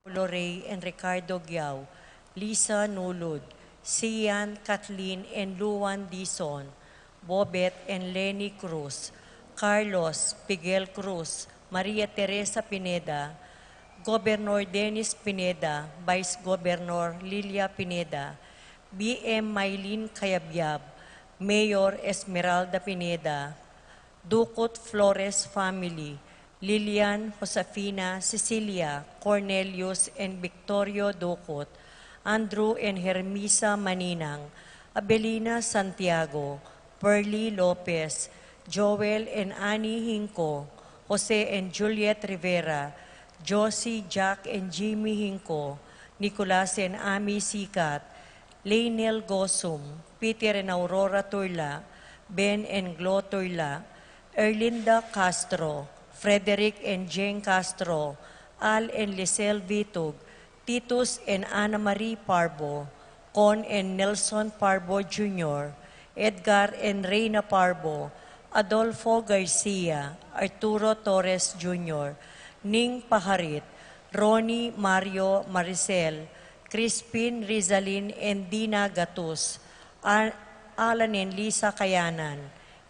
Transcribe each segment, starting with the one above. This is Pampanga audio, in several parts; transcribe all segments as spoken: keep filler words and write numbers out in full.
Lorey and Ricardo Giao, Lisa Nulud, Sian, Kathleen and Luan Dizon, Bobet and Lenny Cruz, Carlos Piguel Cruz, Maria Teresa Pineda, Gobernador Dennis Pineda, Vice Gobernador Lilia Pineda, B M Mylene Cayabyab, Mayor Esmeralda Pineda, Ducot Flores family, Lilian, Josefina, Cecilia, Cornelius and Victorio Ducot, Andrew and Hermisa Maninang, Abelina Santiago, Pearly Lopez, Joel and Annie Hinco, Jose and Juliet Rivera, Josie, Jack and Jimmy Hinco, Nicolas and Amy Sicat, Lionel Gosum, Peter and Aurora Turla, Ben and Glo Turla, Erlinda Castro, Frederick and Jane Castro, Al and Lisel Vitug, Titus and Ana Marie Parbo, Con and Nelson Parbo Junior, Edgar and Reina Parbo, Adolfo Garcia, Arturo Torres Junior, Ning Paharit, Ronnie, Mario, Maricel, Crispin, Rizalin and Dina Gatus, An-, Alan and Lisa Kayanan,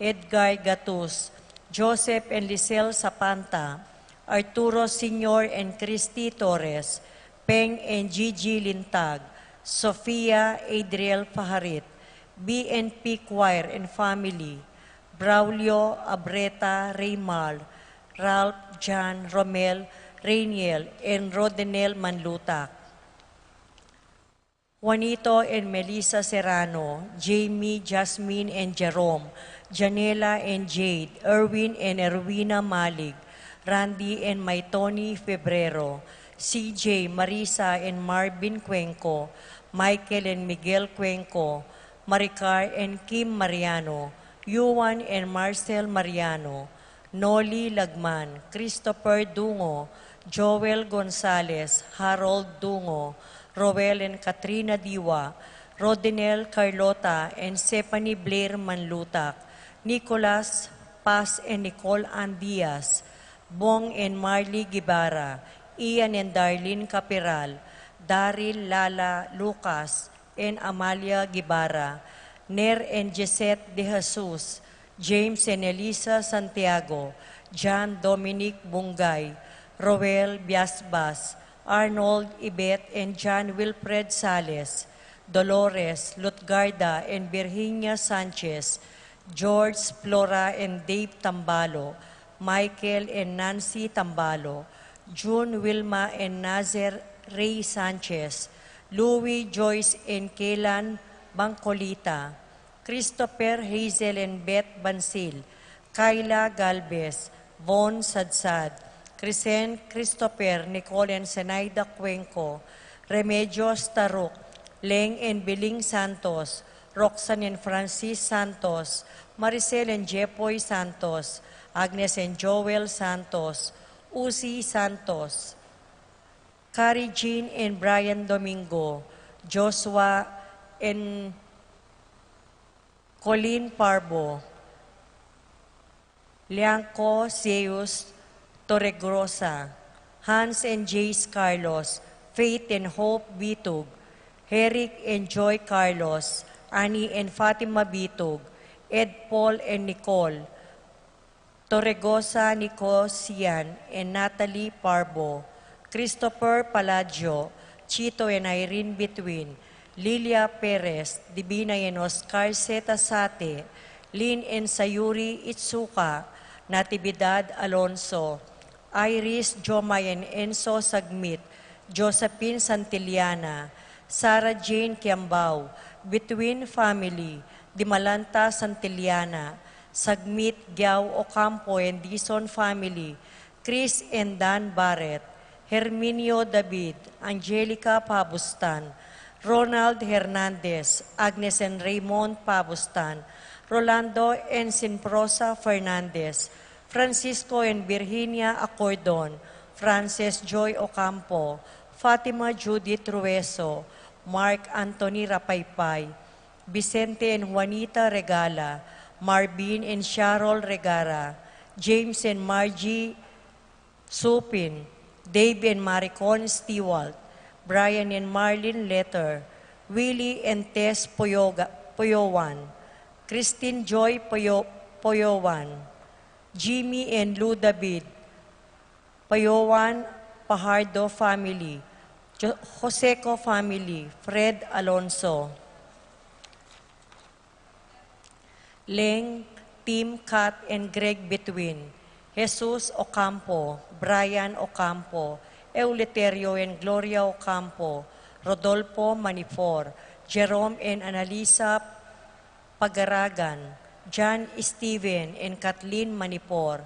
Edgar Gatus, Joseph and Lisel Sapanta, Arturo Senior and Christy Torres, Peng and Gigi Lintag, Sofia Adriel Paharit, B N P Choir and family, Braulio Abreta Raymal, Ralph, John, Romel, Rainiel, and Rodenel Manlutak. Juanito and Melissa Serrano, Jamie, Jasmine, and Jerome, Janela and Jade, Erwin and Erwina Malig, Randy and Maitoni Febrero, C J, Marisa and Marvin Cuenco, Michael and Miguel Cuenco, Maricar and Kim Mariano, Yuan and Marcel Mariano, Noli Lagman, Christopher Dungo, Joel Gonzalez, Harold Dungo, Roel and Katrina Diwa, Rodinel Carlota and Stephanie Blair Manlutak, Nicolas Paz and Nicole Ann Diaz, Bong and Marley Guevara, Ian and Darlene Capiral, Daryl, Lala, Lucas, and Amalia Guevara, Ner and Jesette De Jesus, James and Elisa Santiago, John Dominic Bungay, Roel Biasbas, Arnold, Ibet, and John Wilfred Sales, Dolores, Lutgarda, and Virginia Sanchez, George, Flora, and Dave Tambalo, Michael and Nancy Tambalo, June, Wilma, and Nazer Ray Sanchez, Louis, Joyce, and Kelan Bangcolita, Christopher, Hazel, and Beth Bansil, Kyla Galvez, Von Sadsad, Crescent, Christopher, Nicole, and Zenaida Cuenco, Remedios Taruk, Leng and Biling Santos, Roxanne and Francis Santos, Maricel and Jepoy Santos, Agnes and Joel Santos, Uzi Santos, Kari Jean and Brian Domingo, Joshua and Colleen Parbo, Lianco Zeus Torregrosa, Hans and Jace Carlos, Faith and Hope Bitug, Eric and Joy Carlos, Annie and Fatima Bitug, Ed Paul and Nicole Torregosa, Nico Sian and Natalie Parbo, Christopher Palacio, Chito and Irene Bitwin, Lilia Perez, Divina and Oscar Zeta Sate, Lynn and Sayuri Itsuka, Natividad Alonso, Iris, Jomay and Enzo Sagmit, Josephine Santillana, Sarah Jane Kiambao, Between family, Dimalanta Santillana, Sagmit, Giao Ocampo and Dizon family, Chris and Dan Barret, Herminio David, Angelica Pabustan, Ronald Hernandez, Agnes and Raymond Pabustan, Rolando and Sinprosa Fernandez, Francisco and Virginia Acordon, Frances Joy Ocampo, Fatima Judith Rueso, Mark Anthony Rapaypay, Vicente and Juanita Regala, Marvin and Cheryl Regara, James and Margie Supin, Dave and Maricon Stewart, Brian and Marlene Letter, Willie and Tess Poyoga-, Poyowan, Christine Joy Poyo-, Poyowan, Jimmy and Lou David Poyowan, Pajardo family, Jo-, Joseco family, Fred Alonso. Leng, Tim, Kat, and Greg Between, Jesus Ocampo, Brian Ocampo, Eleuterio and Gloria Ocampo, Rodolfo Manifor, Jerome and Analisa Pagaragan, John Steven and Kathleen Manifor,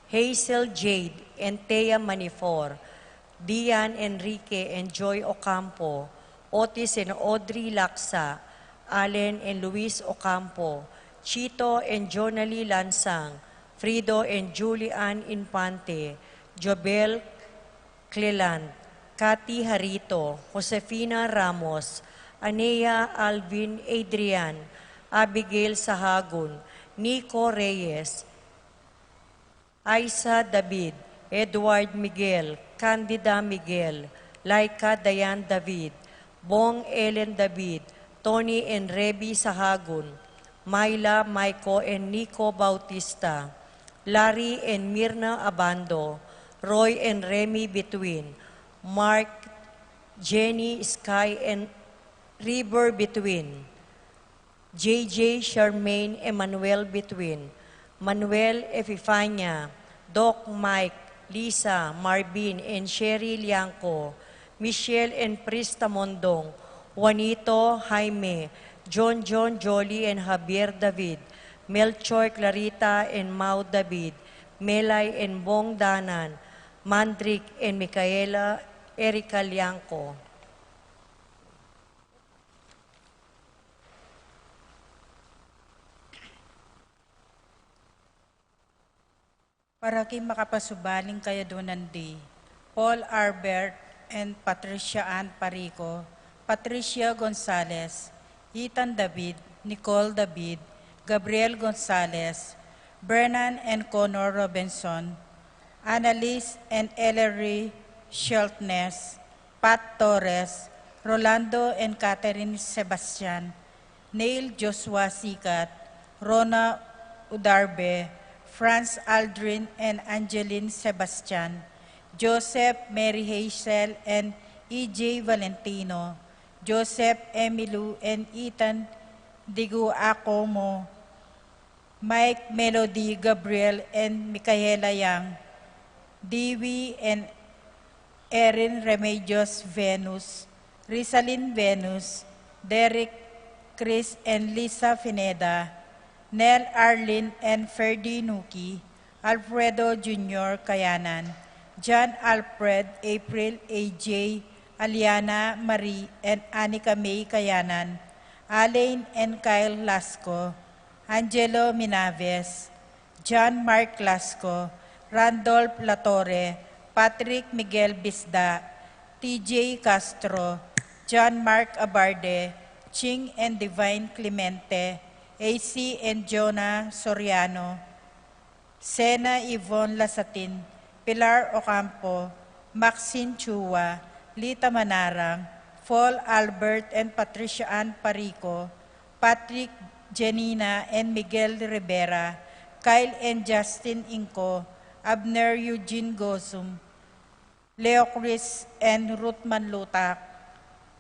Hazel Jade and Thea Manifor, Dian Enrique and Joy Ocampo, Otis and Audrey Laksa, Allen and Luis Ocampo, Chito and Jonali Lansang, Frido and Julian Infante, Jobel Cleland, Cathy Harito, Josefina Ramos, Anea Alvin Adrian, Abigail Sahagun, Nico Reyes, Aisa David, Edward Miguel, Candida Miguel, Laika Dayan David, Bong Ellen David, Tony and Rebi Sahagun, Myla, Maiko and Nico Bautista, Larry and Mirna Abando, Roy and Remy Between, Mark, Jenny, Sky and River Between, J J, Charmaine, Emmanuel Between, Manuel, Epifania, Doc, Mike, Lisa, Marvin, and Sherry Liangco, Michelle and Prista Mondong, Juanito, Jaime, John John, Jolly, and Javier David, Melchor, Clarita, and Mau David, Melay and Bong Danan, Mandrick and Micaela, Erica Liangco. Para king makapasubaling kayadunan di, Paul Albert and Patricia Ann Parico, Patricia Gonzalez, Ethan David, Nicole David, Gabriel Gonzalez, Brennan and Connor Robinson, Annalise and Ellery Schiltness, Pat Torres, Rolando and Catherine Sebastian, Neil Joshua Sikat, Rona Udarbe, Franz Aldrin and Angeline Sebastian, Joseph, Mary Hazel and E J Valentino, Joseph, Emilu and Ethan Digu Acomo, Mike, Melody, Gabriel and Micaela Yang, Dewey and Erin Remedios Venus, Rizalin Venus, Derek, Chris and Lisa Fineda, Nel, Arlene and Ferdy Nuki, Alfredo Junior Kayanan, John Alfred, April, A J, Aliana Marie and Anika May Kayanan, Alain and Kyle Lasco, Angelo Minaves, John Mark Lasco, Randolph Latorre, Patrick Miguel Bisda, T J Castro, John Mark Abarde, Ching and Divine Clemente, A C and Jonah Soriano, Sena Yvonne Lasatin, Pilar Ocampo, Maxine Chua, Lita Manarang, Paul Albert and Patricia Ann Parico, Patrick, Janina and Miguel Rivera, Kyle and Justin Inco, Abner Eugene Gozum, Leo Chris and Ruth Manlutak,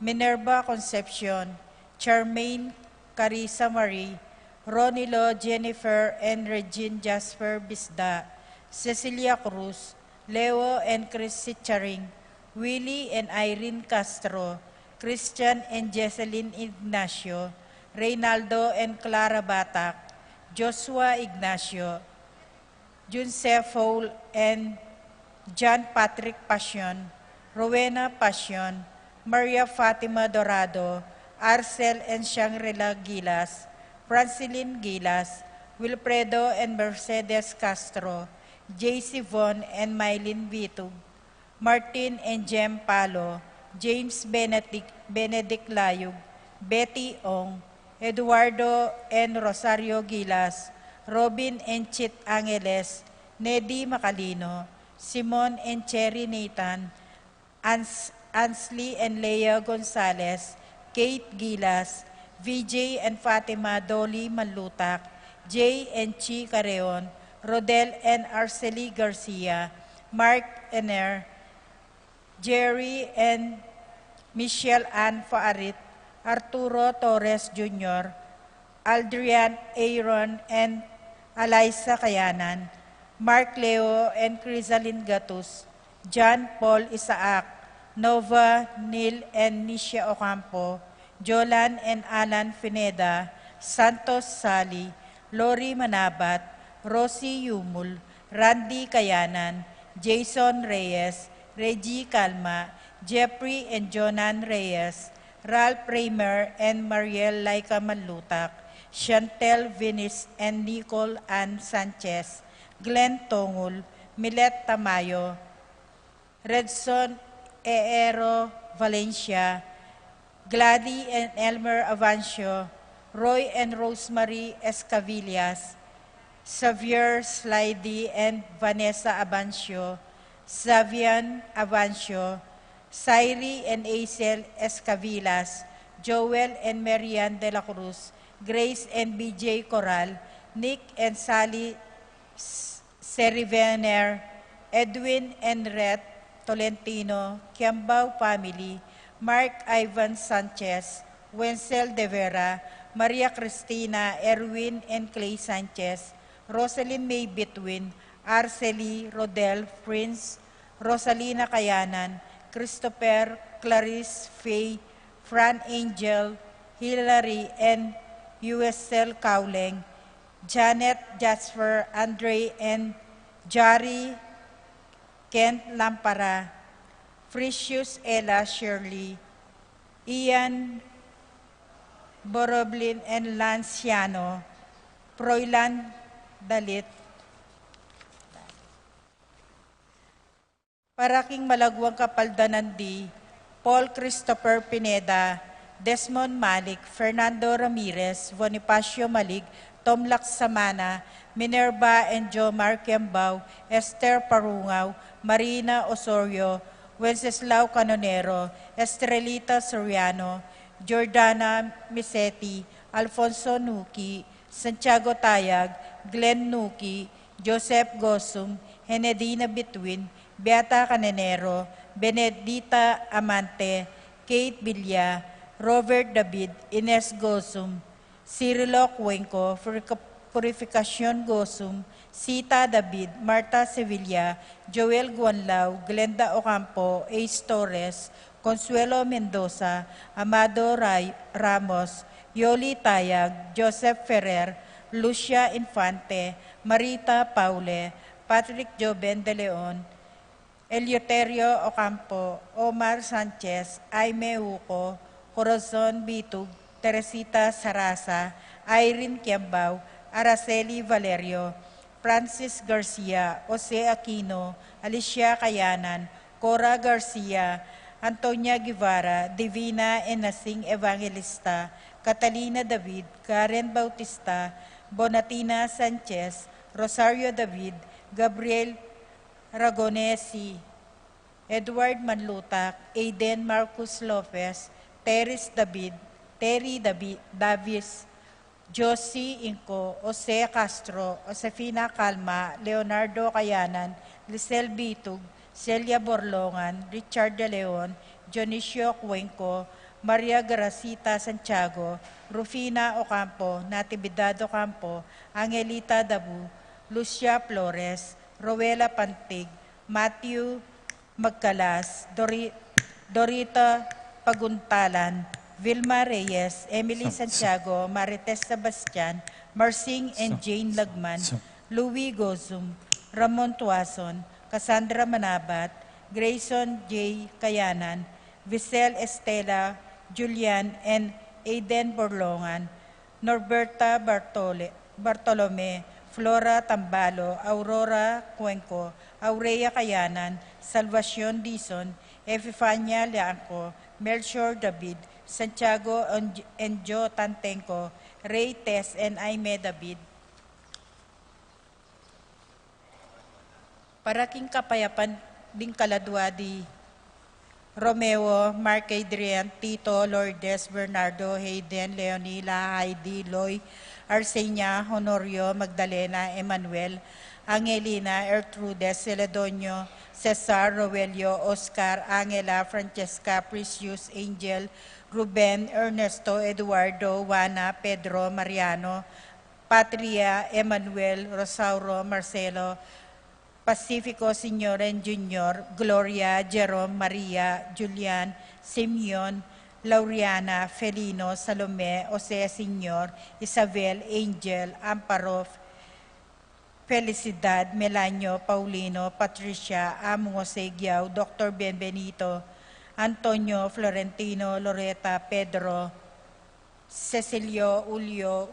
Minerva Concepcion, Charmaine, Carissa Marie, Ronilo, Jennifer and Regine Jasper Bisda, Cecilia Cruz, Leo and Chris Sicharing, Willie and Irene Castro, Christian and Jesselyn Ignacio, Reynaldo and Clara Batak, Joshua Ignacio, Jun Sefol and John Patrick Passion, Rowena Passion, Maria Fatima Dorado, Arcel and Shangri-La Gilas, Francilyn Gilas, Wilfredo and Mercedes Castro, J C Von and Mylene Vitug, Martin and Jem Palo, James Benedict, Benedict Layug, Betty Ong, Eduardo and Rosario Gilas, Robin and Chit Angeles, Nedy Macalino, Simon and Cherry Nathan, Ans-, Ansley and Lea Gonzalez, Kate Gilas, V J and Fatima Dolly Manlutak, Jay and Chi Carreon, Rodel and Arcely Garcia, Mark Ener, Jerry and Michelle Ann Faarit, Arturo Torres Junior, Aldrian Aaron and Alyssa Kayanan, Mark Leo and Crisalin Gatus, John Paul Isaac, Nova, Neil and Nisha Ocampo, Jolan and Alan Pineda, Santos Sali, Lori Manabat, Rosie Yumul, Randy Kayanan, Jason Reyes, Reggie Calma, Jeffrey and Jonan Reyes, Ralph Raymer and Mariel Laika Manlutak, Chantel Vinis and Nicole Ann Sanchez, Glenn Tongul, Milet Tamayo, Redson Eero Valencia, Gladys and Elmer Avancio, Roy and Rosemary Escavillas, Xavier Slidey and Vanessa Avancio, Xavian Avancio, Sairi and Aisel Escavillas, Joel and Marian de la Cruz, Grace and B J Coral, Nick and Sally S-, Serivener, Edwin and Rhett Tolentino, Kiambao family, Mark Ivan Sanchez, Wenzel De Vera, Maria Cristina, Erwin and Clay Sanchez, Rosalyn May Bitwin, Arcely, Rodel, Prince, Rosalina Kayanan, Christopher, Clarice, Faye, Fran Angel, Hilary, and U S L Cowleng, Janet, Jasper, Andre, and Jari, Kent Lampara, Precious, Ella, Shirley, Ian, Boroblin, and Lanciano, Froilan Dalit. Para king malagwang kapaldanan di Paul Christopher Pineda, Desmond Malik, Fernando Ramirez, Bonifacio Malig, Tom Laksamana, Minerva and Jomar Kiambao, Esther Parungaw, Marina Osorio, Wenceslao Canonero, Estrelita Soriano, Jordana Misetti, Alfonso Nuki, Santiago Tayag, Glenn Nuki, Joseph Gosum, Henedina Bitwin, Beata Canenero, Benedita Amante, Kate Villa, Robert David, Ines Gosum, Cirilo Cuenco, Purica-, Purificacion Gosum, Sita David, Martha Sevilla, Joel Guanlao, Glenda Ocampo, Ace Torres, Consuelo Mendoza, Amado Ray-, Ramos, Yoli Tayag, Joseph Ferrer, Lucia Infante, Marita Paule, Patrick Joven de Leon, Eleuterio Ocampo, Omar Sanchez, Aime Uco, Corazon Bitug, Teresita Sarasa, Irene Kiambao, Araceli Valerio, Francis Garcia, Jose Aquino, Alicia Kayanan, Cora Garcia, Antonia Guevara, Divina Enasing Evangelista, Catalina David, Karen Bautista, Bonatina Sanchez, Rosario David, Gabriel Ragonesi, Edward Manlutak, Aiden Marcus Lopez, Teres David, Terry Davi-, Davis, Josie Inco, Jose Castro, Josefina Calma, Leonardo Kayanan, Lisel Bitug, Celia Borlongan, Richard De Leon, Dionisio Cuenco, Maria Gracita Santiago, Rufina Ocampo, Natividad Ocampo, Angelita Dabu, Lucia Flores, Rowela Pantig, Matthew Magkalas, Dori-, Dorita Paguntalan, Vilma Reyes, Emily Santiago, Marites Sebastian, Marsing and Jane Lagman, Louis Gozum, Ramon Tuason, Cassandra Manabat, Grayson J Kayanan, Visel Estela, Julian and Aiden Borlongan, Norberta Bartole-, Bartolome, Flora Tambalo, Aurora Cuenco, Aurea Kayanan, Salvacion Dizon, Epifania Lianco, Melchor David, Santiago Enjo Tantenco, Rey Tess and Aime David. Para king kapayapan ding kaladua di Romeo, Mark Adrian, Tito, Lourdes, Bernardo, Hayden, Leonila, Heidi, Loy, Arsenia, Honorio, Magdalena, Emmanuel, Angelina, Ertrude, Celedonio, Cesar, Roelio, Oscar, Angela, Francesca, Precious, Angel, Ruben, Ernesto, Eduardo, Juana, Pedro, Mariano, Patria, Emmanuel, Rosauro, Marcelo, Pacifico, Senior and Junior, Gloria, Jerome, Maria, Julian, Simeon, Lauriana, Felino, Salome, Jose Senior, Isabel, Angel, Amparo, Felicidad, Melanio, Paulino, Patricia, Among Jose Giao, Doctor Benbenito, Antonio, Florentino, Loreta, Pedro, Cecilio, Julio,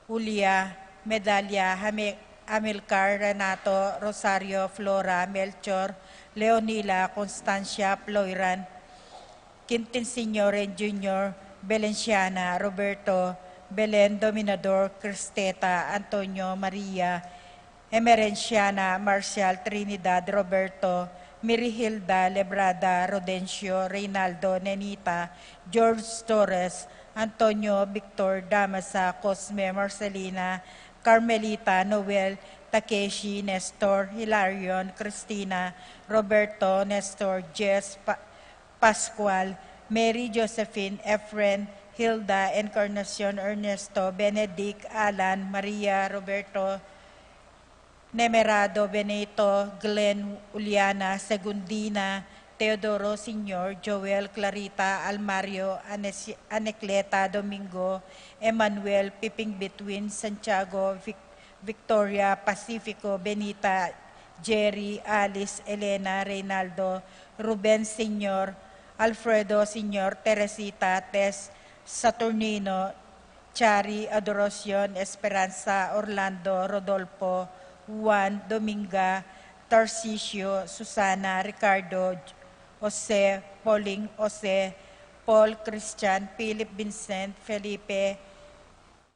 Julia, Medalia, Hame-, Amilcar, Renato, Rosario, Flora, Melchor, Leonila, Constancia, Floiran, Quintin Senior and Junior, Belenciana, Roberto, Belen, Dominador, Cristeta, Antonio, Maria, Emerenciana, Marcial, Trinidad, Roberto, Mirihilda, Lebrada, Rodencio, Reynaldo, Nenita, George Torres, Antonio, Victor, Damasa, Cosme, Marcelina, Carmelita, Noel, Takeshi, Nestor, Hilarion, Cristina, Roberto, Nestor, Jess, Pa-, Pascual, Mary, Josephine, Efren, Hilda, Encarnacion, Ernesto, Benedict, Alan, Maria, Roberto, Nemerado, Benito, Glenn, Juliana, Segundina, Teodoro Senior, Joel, Clarita, Almario, Anes-, Anecleta, Domingo, Emmanuel, Piping Between, Santiago, Vic-, Victoria, Pacifico, Benita, Jerry, Alice, Elena, Reynaldo, Ruben Senior, Alfredo Senior, Teresita, Tess, Saturnino, Chari, Adoracion, Esperanza, Orlando, Rodolfo, Juan, Dominga, Tarcisio, Susana, Ricardo, Jose, Pauling, Jose, Paul, Christian, Philip, Vincent, Felipe,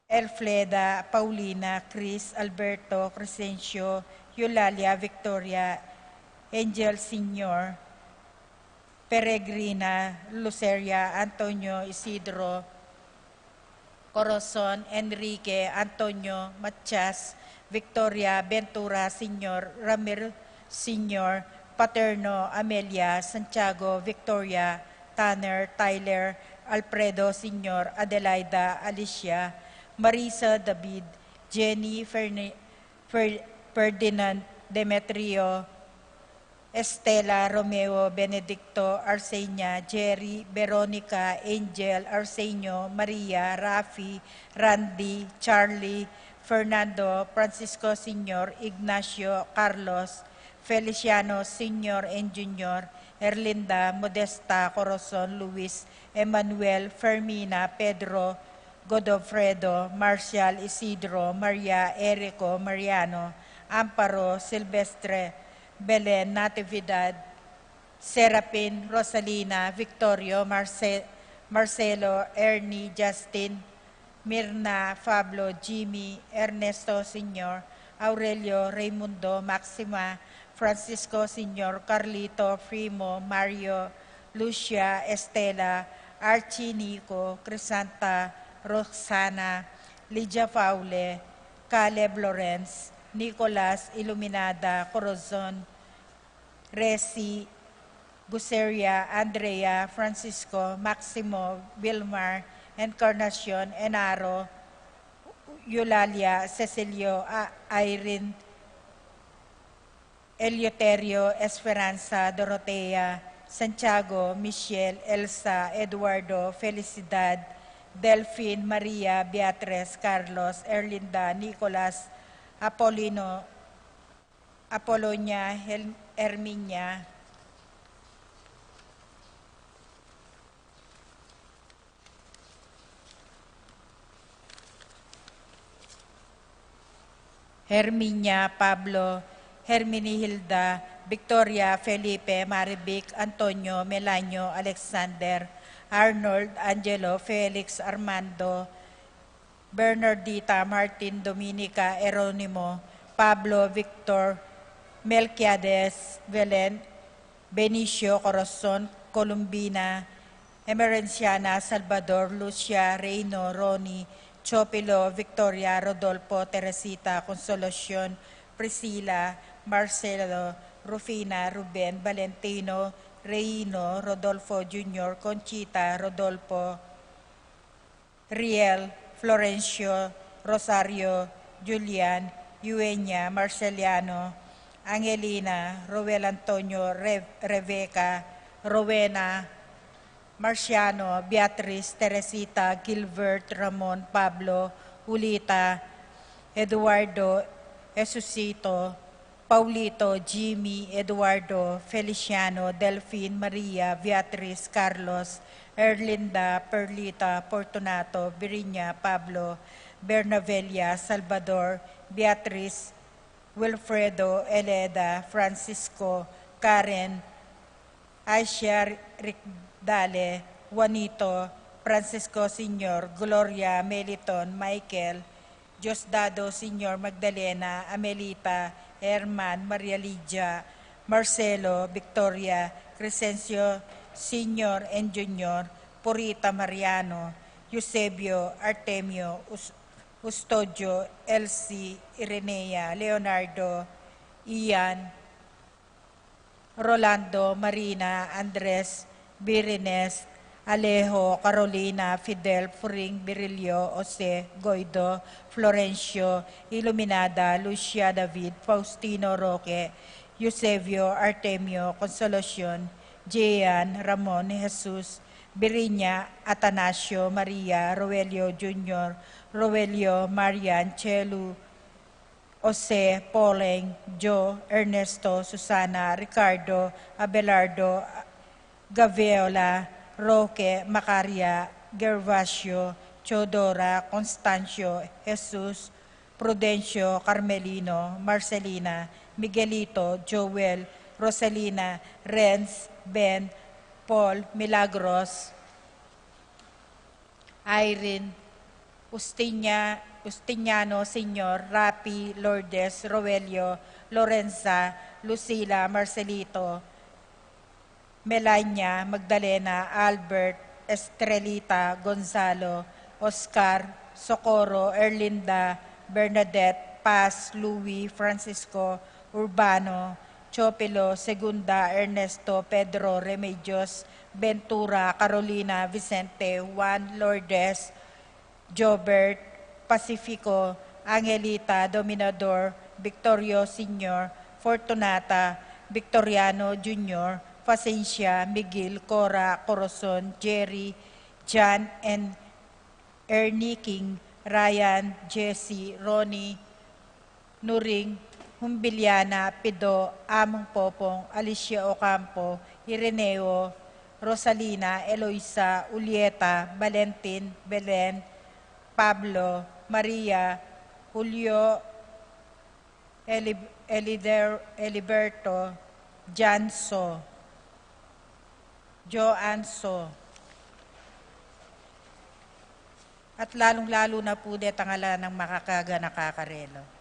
Elfreda, Paulina, Chris, Alberto, Crescencio, Eulalia, Victoria, Angel Senior, Peregrina, Luceria, Antonio, Isidro, Corazon, Enrique, Antonio, Matias, Victoria, Ventura Senior, Ramir Senior, Paterno, Amelia, Santiago, Victoria, Tanner, Tyler, Alfredo Senior, Adelaida, Alicia, Marisa, David, Jenny, Ferni-, Fer-, Ferdinand, Demetrio, Estela, Romeo, Benedicto, Arsenia, Jerry, Veronica, Angel, Arsenio, Maria, Rafi, Randy, Charlie, Fernando, Francisco Senior, Ignacio, Carlos, Feliciano Senior and Junior, Erlinda, Modesta, Corazon, Luis, Emmanuel, Fermina, Pedro, Godofredo, Marcial, Isidro, Maria, Erico, Mariano, Amparo, Silvestre, Belen, Natividad, Serapin, Rosalina, Victorio, Marce-, Marcelo, Ernie, Justin, Mirna, Pablo, Jimmy, Ernesto Senior, Aurelio, Raimundo, Maxima, Francisco Senior, Carlito, Primo, Mario, Lucia, Estela, Archie, Nico, Crisanta, Roxana, Lydia, Paule, Caleb, Lawrence, Nicolas, Iluminada, Corazon, Resi, Guseria, Andrea, Francisco, Maximo, Wilmar, Encarnacion, Enaro, Eulalia, Cecilio, A-, Irene, Eleuterio, Esperanza, Dorotea, Santiago, Michelle, Elsa, Eduardo, Felicidad, Delfin, Maria, Beatriz, Carlos, Erlinda, Nicolas, Apolino, Apolonia, Hel-, Herminia, Herminia, Pablo, Herminihilda, Victoria, Felipe, Marivic, Antonio, Melanio, Alexander, Arnold, Angelo, Felix, Armando, Bernardita, Martin, Dominica, Eronimo, Pablo, Victor, Melquiades Belen, Benicio Corazon, Columbina Emerenciana, Salvador, Lucia, Reino, Ronnie, Chopilo, Victoria, Rodolfo, Teresita, Consolacion, Priscila, Marcelo, Rufina, Ruben, Valentino, Reino, Rodolfo Junior, Conchita, Rodolfo, Riel, Florencio, Rosario, Julian, Eugenia, Marceliano, Angelina, Roel Antonio, Re-, Rebeca, Rowena, Marciano, Beatriz, Teresita, Gilbert, Ramon, Pablo, Julita, Eduardo, Jesucito, Paulito, Jimmy, Eduardo, Feliciano, Delfin, Maria, Beatriz, Carlos, Erlinda, Perlita, Fortunato, Virinia, Pablo, Bernavella, Salvador, Beatriz, Wilfredo, Eleda, Francisco, Karen, Aisha, Ricdale, Juanito, Francisco Senior, Gloria, Meliton, Michael, Diosdado Senior, Magdalena, Amelita, Herman, Maria Lydia, Marcelo, Victoria, Crescencio Senior and Junior, Purita, Mariano, Eusebio, Artemio, Us-, Custodio, Elsie, Irenea, Leonardo, Ian, Rolando, Marina, Andres, Birines, Alejo, Carolina, Fidel, Furing, Virilio, Jose, Guido, Florencio, Iluminada, Lucia, David, Faustino, Roque, Eusebio, Artemio, Consolacion, Jean, Ramon, Jesus, Birinia, Atanasio, Maria, Roelio Junior, Roelio, Marian, Chelu, Jose, Poleng, Joe, Ernesto, Susana, Ricardo, Abelardo, Gaveola, Roque, Macaria, Gervasio, Teodora, Constancio, Jesus, Prudencio, Carmelino, Marcelina, Miguelito, Joel, Roselina, Renz, Ben, Paul, Milagros, Irene, Justinia-, Justiniano Senior, Rapi, Lourdes, Roelio, Lorenza, Lucila, Marcelito, Melania, Magdalena, Albert, Estrelita, Gonzalo, Oscar, Socorro, Erlinda, Bernadette, Paz, Louis, Francisco, Urbano, Chopilo, Segunda, Ernesto, Pedro, Remedios, Ventura, Carolina, Vicente, Juan, Lourdes, Jobert, Pacifico, Angelita, Dominador, Victorio Senior, Fortunata, Victoriano Junior, Facencia, Miguel, Cora, Corazon, Jerry, John, and Ernie, King, Ryan, Jesse, Ronnie, Nuring, Humbiliana, Pido, Among Popong, Alicia Ocampo, Ireneo, Rosalina, Eloisa, Julieta, Valentin, Belen, Pablo, Maria, Julio, Eli-, Elider-, Eliberto, Janso, Joanso, at lalung-lalu na pu detang ala nang makakaganaka karela.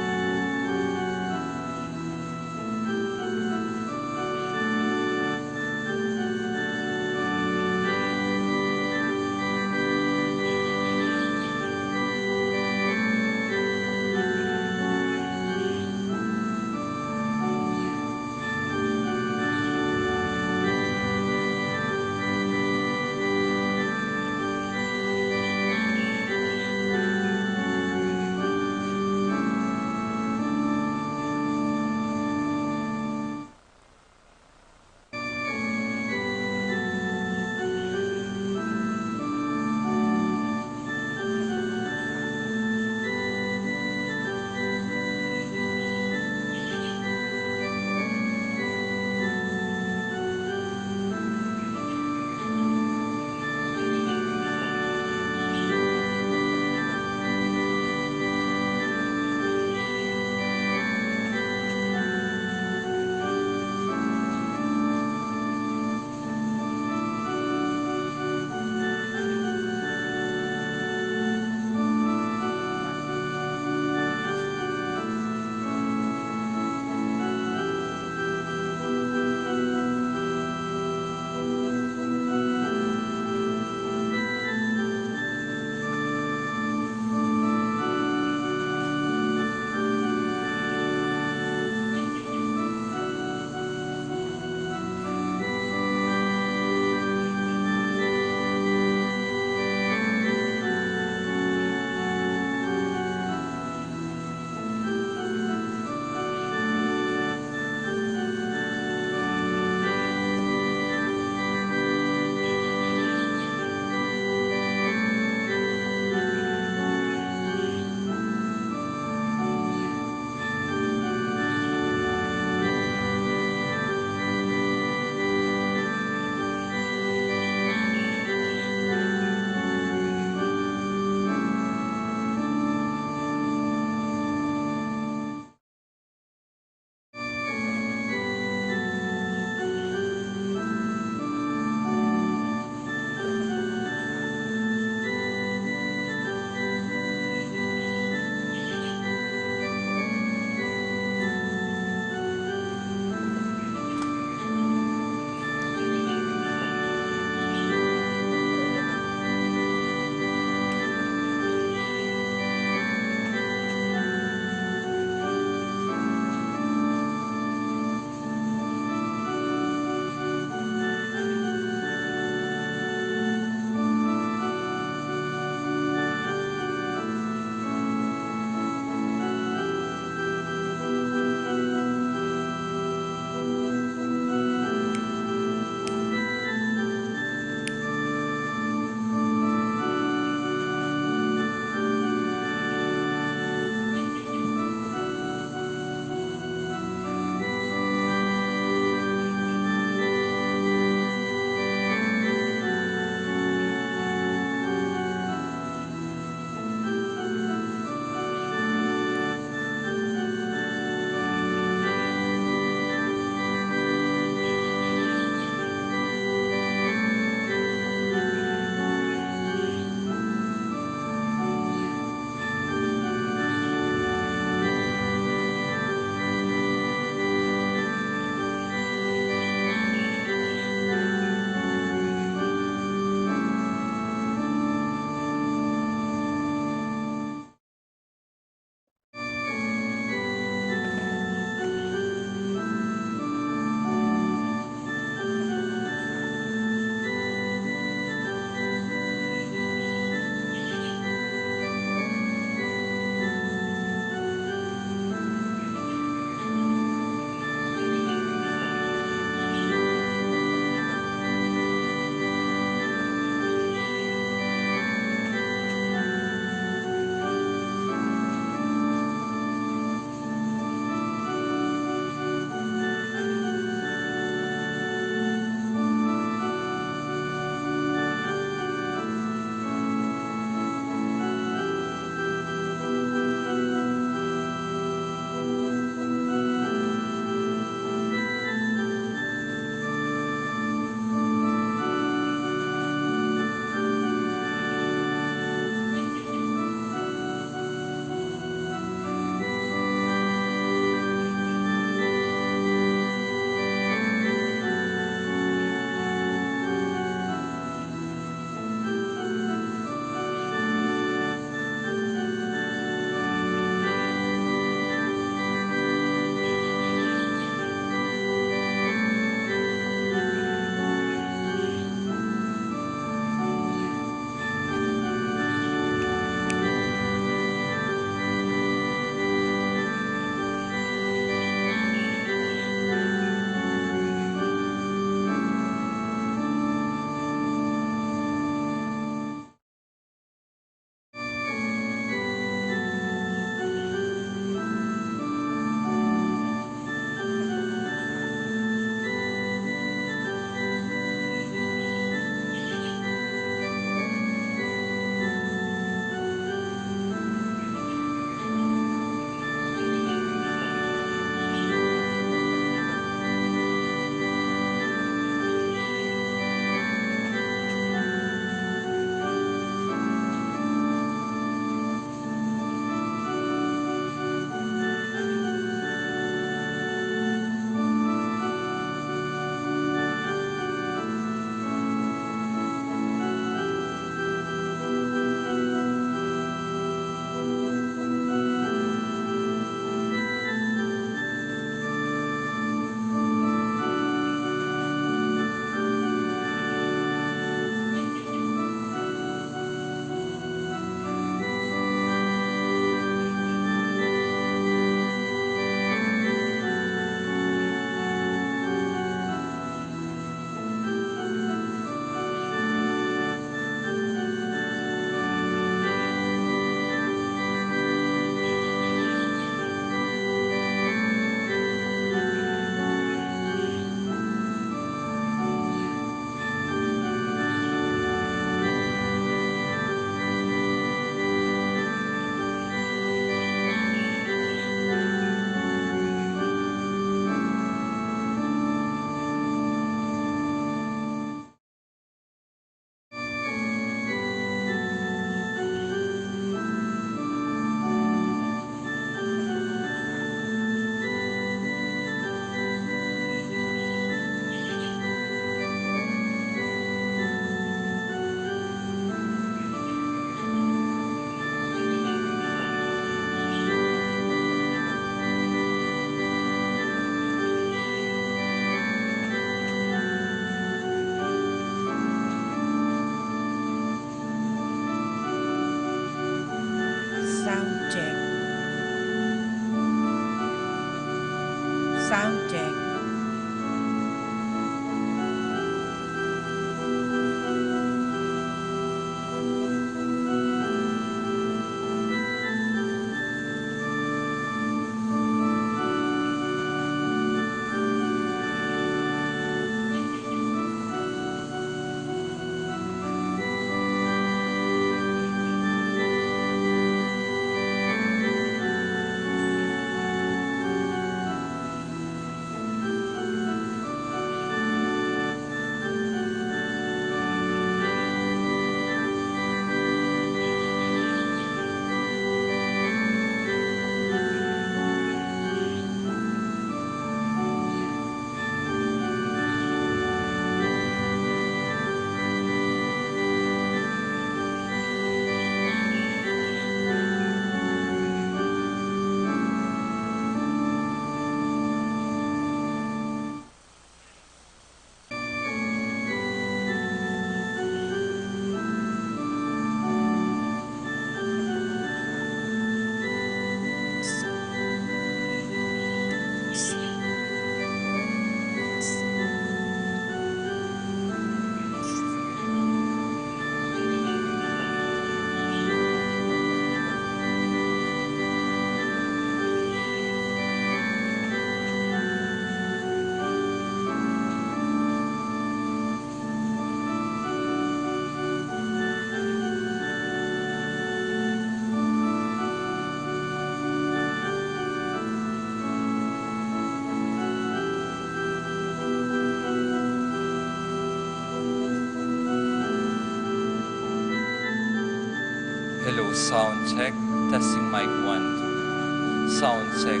Hello, sound check. Testing mic one, two. Sound check.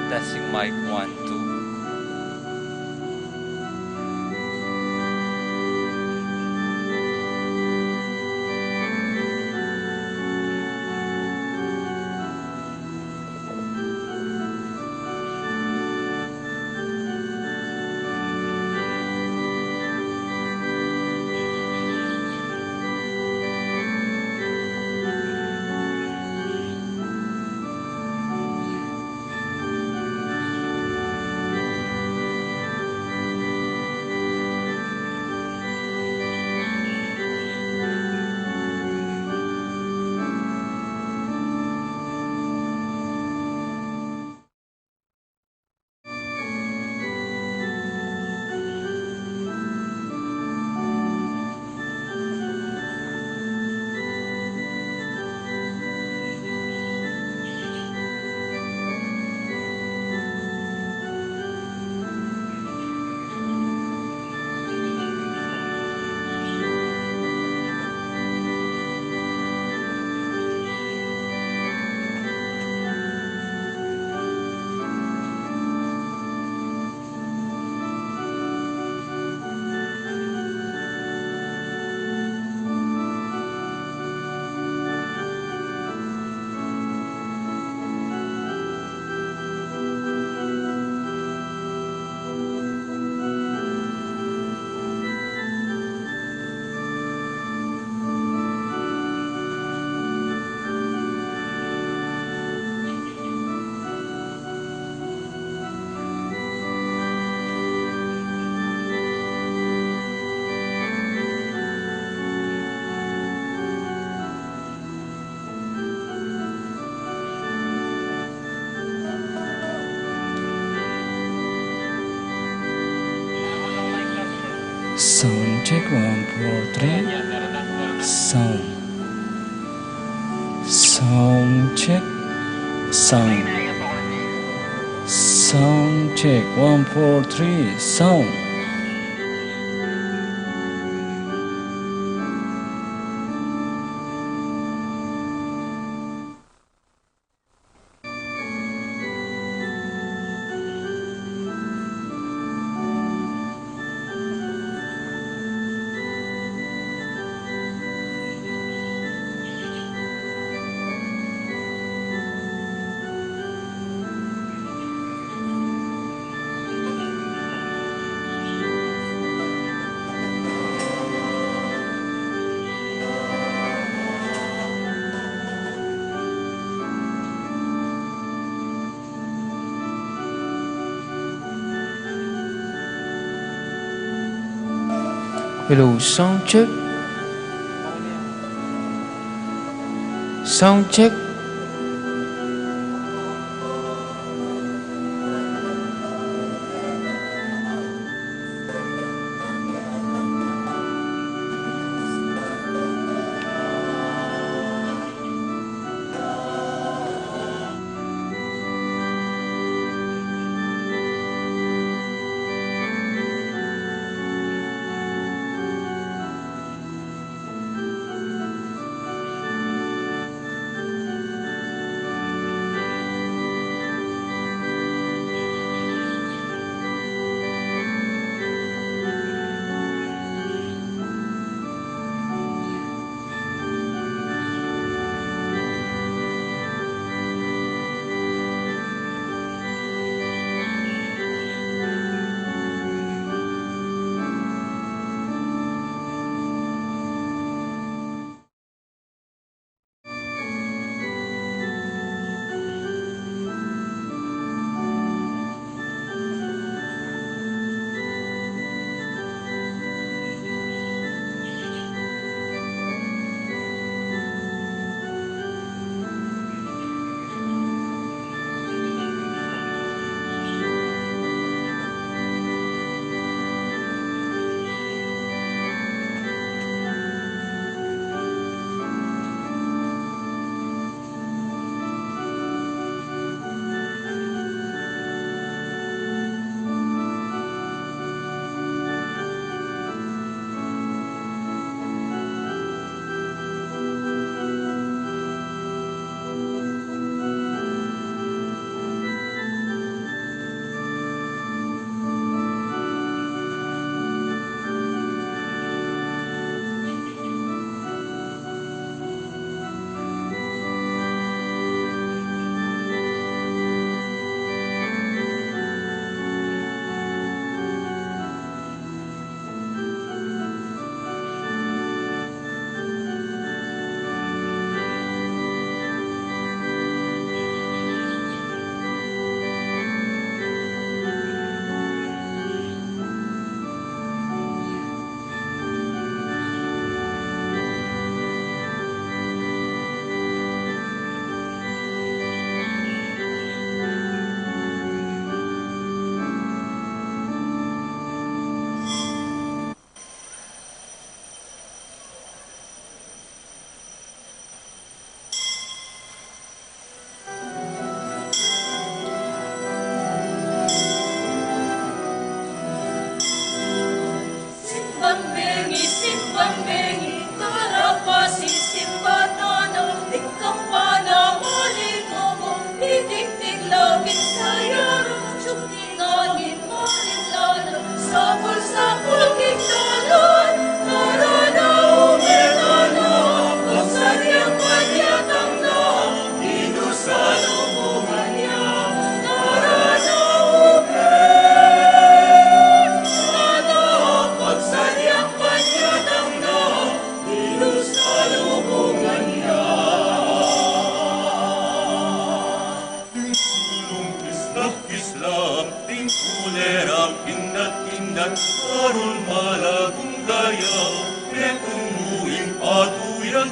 Testing mic one, two. Sound check, one, four, three. Sound. Sound check. Sound. Sound check. One, four, three. Sound. Hello, sound check. Sound check.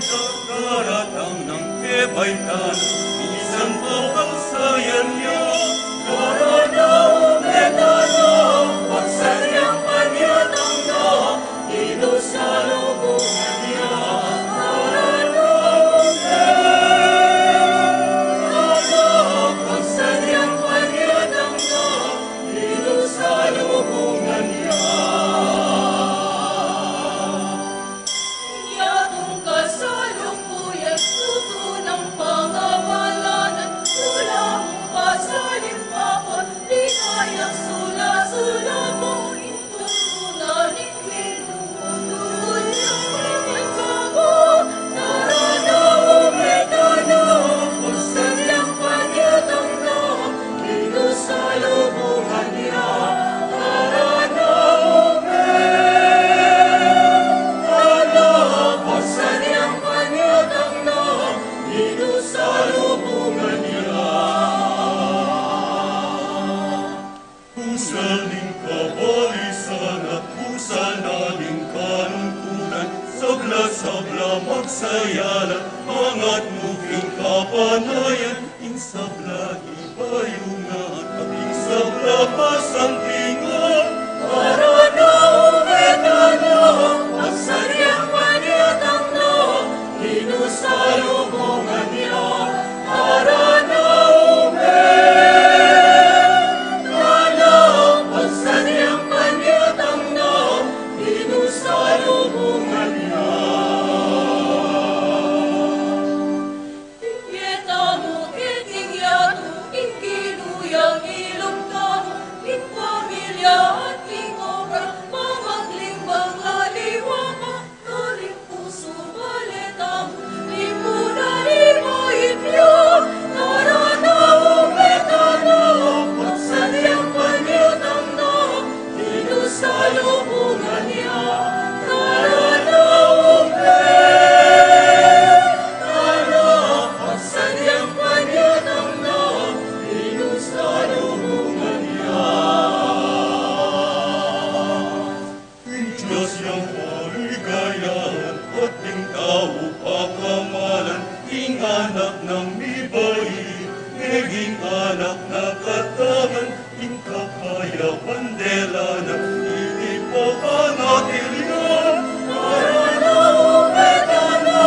Daratang nang kebaitan, minsan pa pagsayan ya. Darana, ume tana, pagsaryang panyatang na, Ginu salubungan ya. Darana, ume tana, pagsaryang panyatang na, Ginu salubungan ya. Yatung kasalungkuyan, tutu nang pangabalanan, sula mung pasalin papon, di kayang sula-sula mo, itutu na ning Ginu. Tutu nang pangabalanan, sula mung pasalin papon, di kayang sula-sula mo, itutu na ning Ginu. Pusal ning kabalisan at pusal na ning kalungkutan, sabla-sabla magsaya la, mangat mu king kapanayan, ing sabla ibayung na, at ing sabla pasanting na. Darana, ume tana, pagsaryang panyatang na, Ginu salubungan ya. Darana, ume tana, pagsaryang panyatang na, Ginu salubungan ya. Ing yeta mu keting yatu, ing Ginu yang ilub tamu, ing pamilya at ing obra, pamaglimbang aliwa pa, karing pusu bale tamu, ipunan ing ipyu. Darana, ume tana, pagsaryang panyatang na, Ginu salubungan ya. Darana, ume tana, pagsaryang panyatang na, Ginu salubungan ya. Ing Dios yang paligaya, at ing tau pakamalan, ing anak nang mibait, meging anak na katangan, ing kapayapan dela na, iti papanatili na. Darana, ume tana,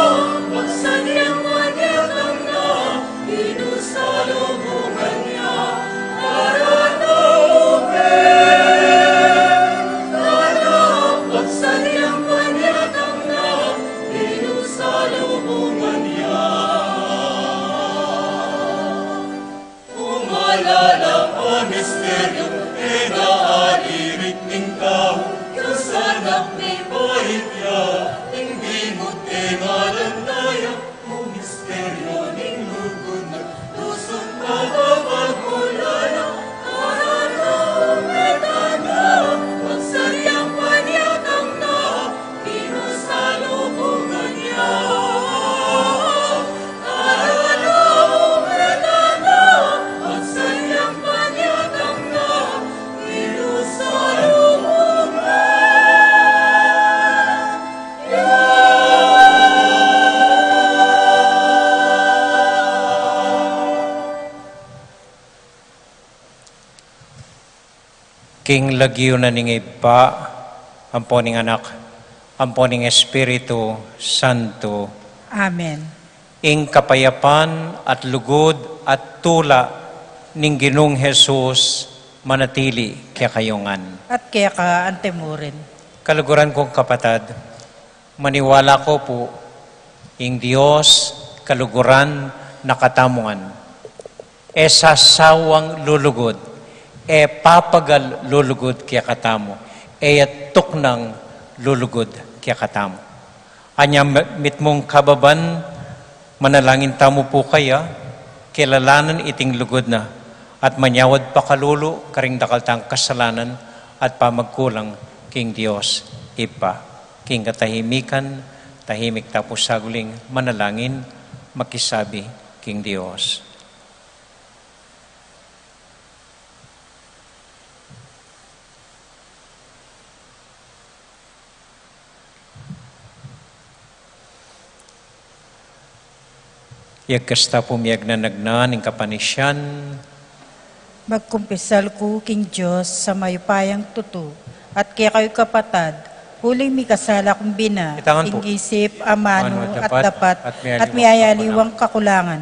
pagsaryang panyatang na, Ginu salubungan ya. Darana, ume tana, pagsaryang panyatang na, Ginu salubungan ya. Kumalala a misteryu, e na alirit ning tau, Dios Anak mibait ya, ing dimut e ngalan na ya, o misteryu ning lugud na, lusun pababag mulala, darana, ume tana, pagsaryang panyatang na, Ginu salubungan ya. Darana, ume tana, pagsaryang panyatang na, Ginu salubungan ya. King lagyu na ning Ibpa, ampo ning Anak, ampo ning Espiritu Santo. Amen. Ing kapayapan at lugud at tula ning Ginung Jesus manatili kekayu ngan. At keka antimurin. Kaluguran kung kapatad, maniwala ku pu, ing Dios kaluguran na katamu ngan. E sasawang lulugud, e papagal lulugud kekatamu, e ya tuknang lulugud kekatamu. Anya mi-, mitmung kababan, manalangin tamu pu kaya, kilalanan iting lugud na, at manyawad pakalulu karing dakal tang kasalanan at pamagkulang king Dios Ibpa. King katahimikan, tahimik ta pu saguling manalangin, makisabi king Dios. Iyagkas ta pu miyagnanagnan ing kapanisian. Magkumpisal ku king Dios a mayupayang tutu, at kekayu kapatad, uling mikasala kung bina, Itangan pu. King isip, amanu, Amanu at at dapat, dapat, at at miyayaliwang miyayaliwang kakulangan.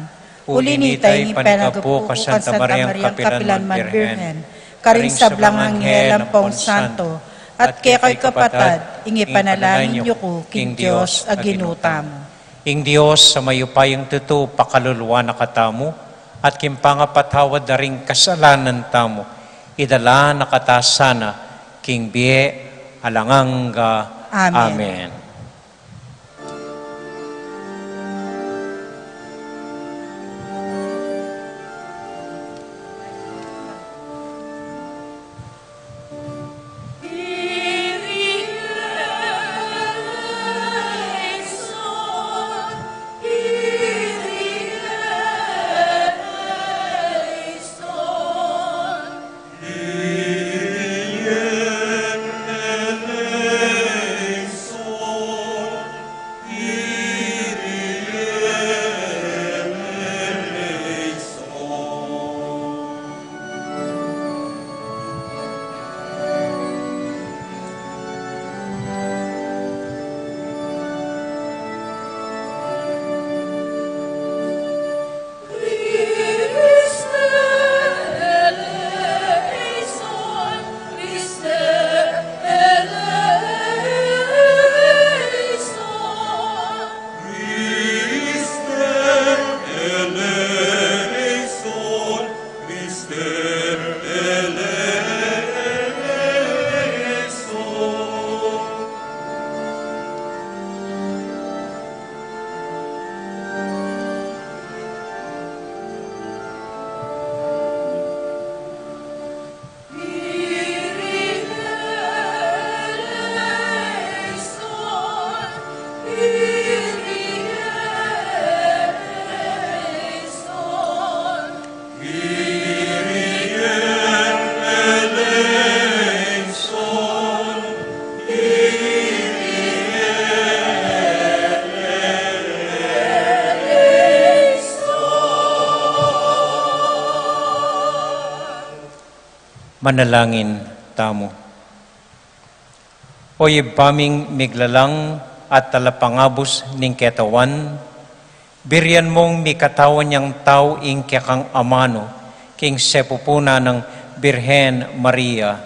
Uli nita ing ipanagapu ku kang Santa Mariang kapilan man Birhen, karing sablang anghel ampong santo, at kekayu kapatad, ing ipanalangin yu ku king Dios a Ginu tamu. Ing Dios a mayupayang tutu pakalulu na katamu, at king pangapatawad da ring kasalanan tamu, idala na kata sana king bie alang angga. Amen. Amen. Manalangin tamu. O Ibpa ming miglalang at talapangabus ning ketawan, birian mung mikatawan yang tau ing kekang amanu king sepupunan nang Birhen Maria.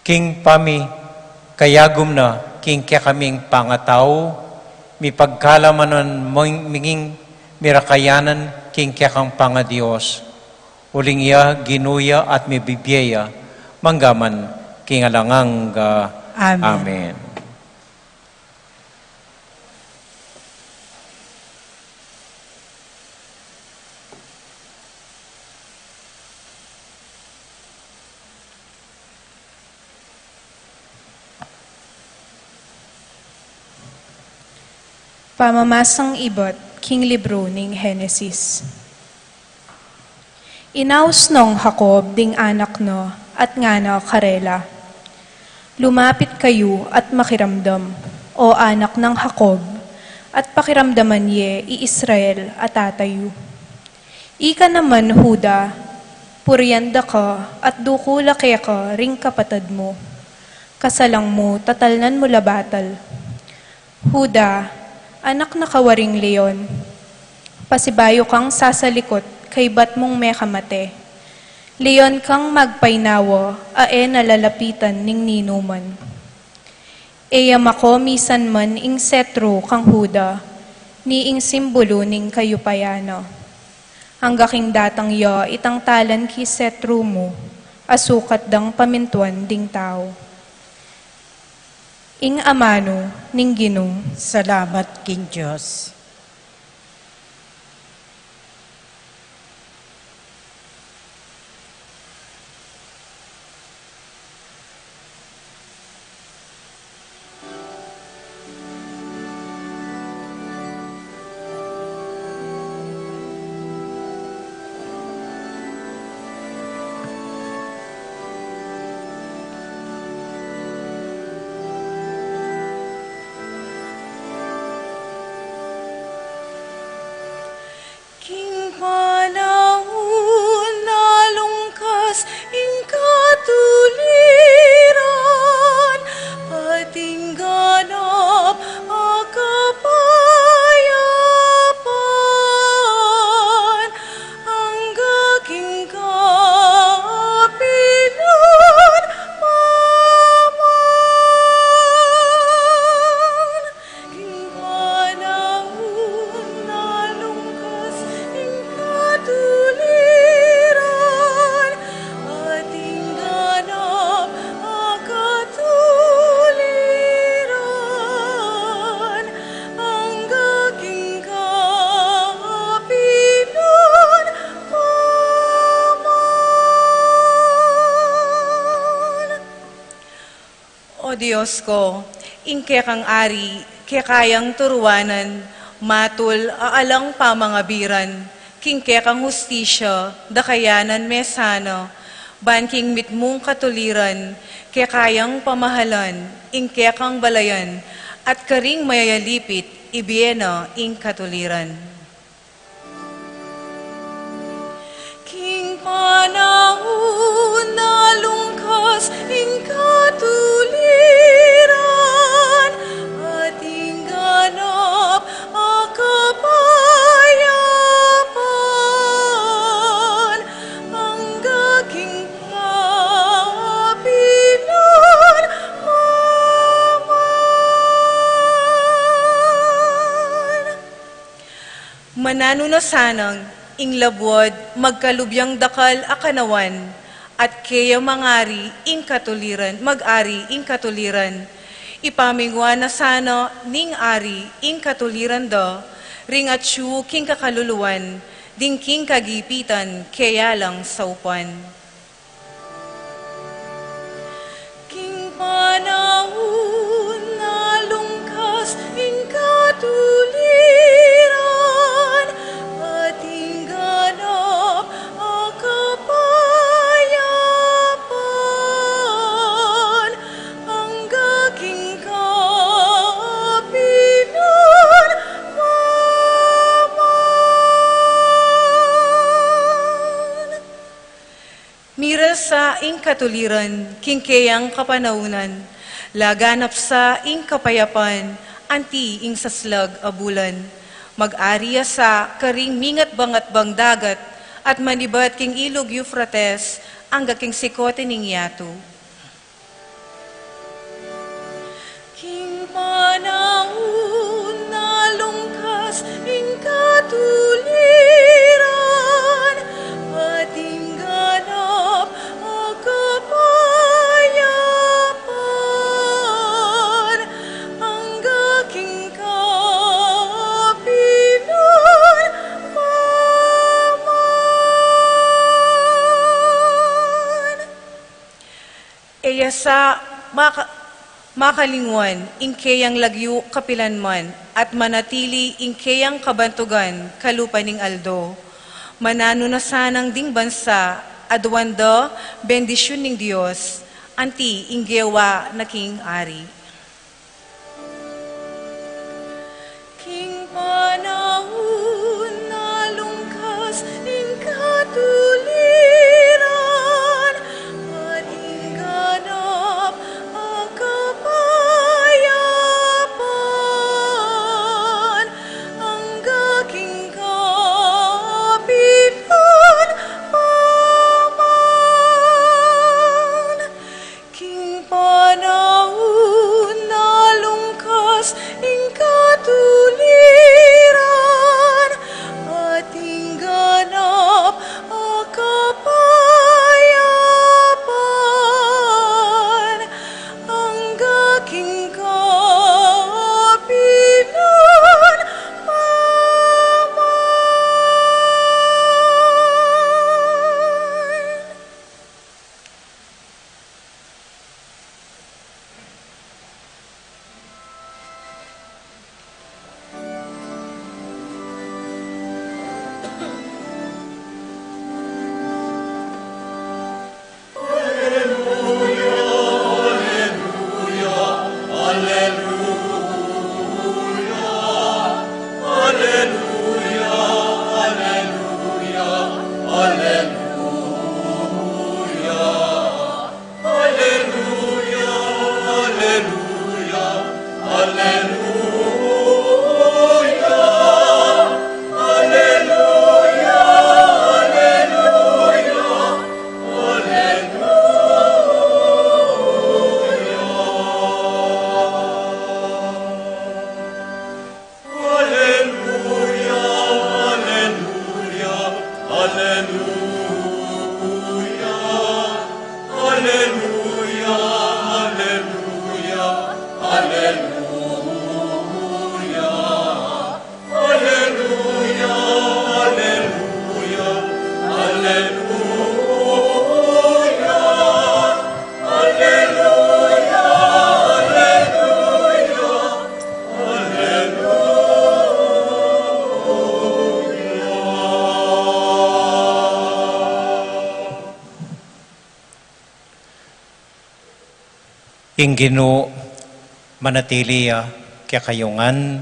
King pamikayagum na king kekaming pangatau, mipagkalamanan mung miging mirakayanan king kekang pangadios. Uling iya, Ginu ya at mibibie ya, manggaman king alang angga. Amen. Amen. Pamamasang ibat king libru ning Henesis. Inaus nong Jacob ding anak na at ngana karela, "Lumapit kayu at makiramdam, o anak nang Jacob, at pakiramdaman ye i Israel a tata yu. Ika naman, Juda, purian da ka at dukul la keka ring kapatad mu. Kasalang mu, tatalnan mu la batal. Juda, anak na ka waring leon, pasibayu kang sasalikut kaybat mung mekamate. Leon kang magpainawa a e na lalapitan ning ninuman. E ya makomisan man ing setru kang Juda, ni ing simbulu ning kayupayan na. Angga king datang ya itang talan ki setru mu, a sukat dang pamintuan ding tau." Ing amanu ning Ginu. Salamat king Dios. Dios ko, ing kekang ari, keka yang turuanan, matul a alang pamangabiran, king kekang hustisya, da kayanan me sana, ban king mitmung katuliran, keka yang pamahalan, ing kekang balayan, at karing mayayalipit, ibie na ing katuliran. King panaun a lungkas ing katuliran, at ing ganap a kapayapan, angga king kapilan man. Mananu na sanang ing labuad magkalubyang dakal a kanawan, at keya mangari ing katuliran, mag-ari ing katuliran. Ipamingwa na sana ning ari ing katuliran da, ring atyu king kakaluluan, ding king kagipitan keya lang saupan. King panaun a lungkas ing katuliran, at ing ganap a kapayapan, angga king kapilan man. Mirasa ing katuliran king keyang kapanaunan, laganap sa ing kapayapan, anti ing saslag a bulan. Mag-ari ya sa karing mingatbang-atbang dagat, at manibat king ilug Euphrates, angga king sikote ning yatu. King panaun a lungkas ing katuliran, at ing ganap a kapayapan, angga king kapilan man. E ya sa maka-, makalingwan ing keyang lagyu kapilanman, at manatili ing keyang kabantugan kalupa ning aldo. Mananu na sanang ding bansa, aduan da bendisyun ning Dios, anti ing gewa na king ari. King panaun a lungkas ing katuliran, at ing ganap a kapayapan, angga king kapilan man. King panaun Ing Ginu manatili ya kekayu ngan.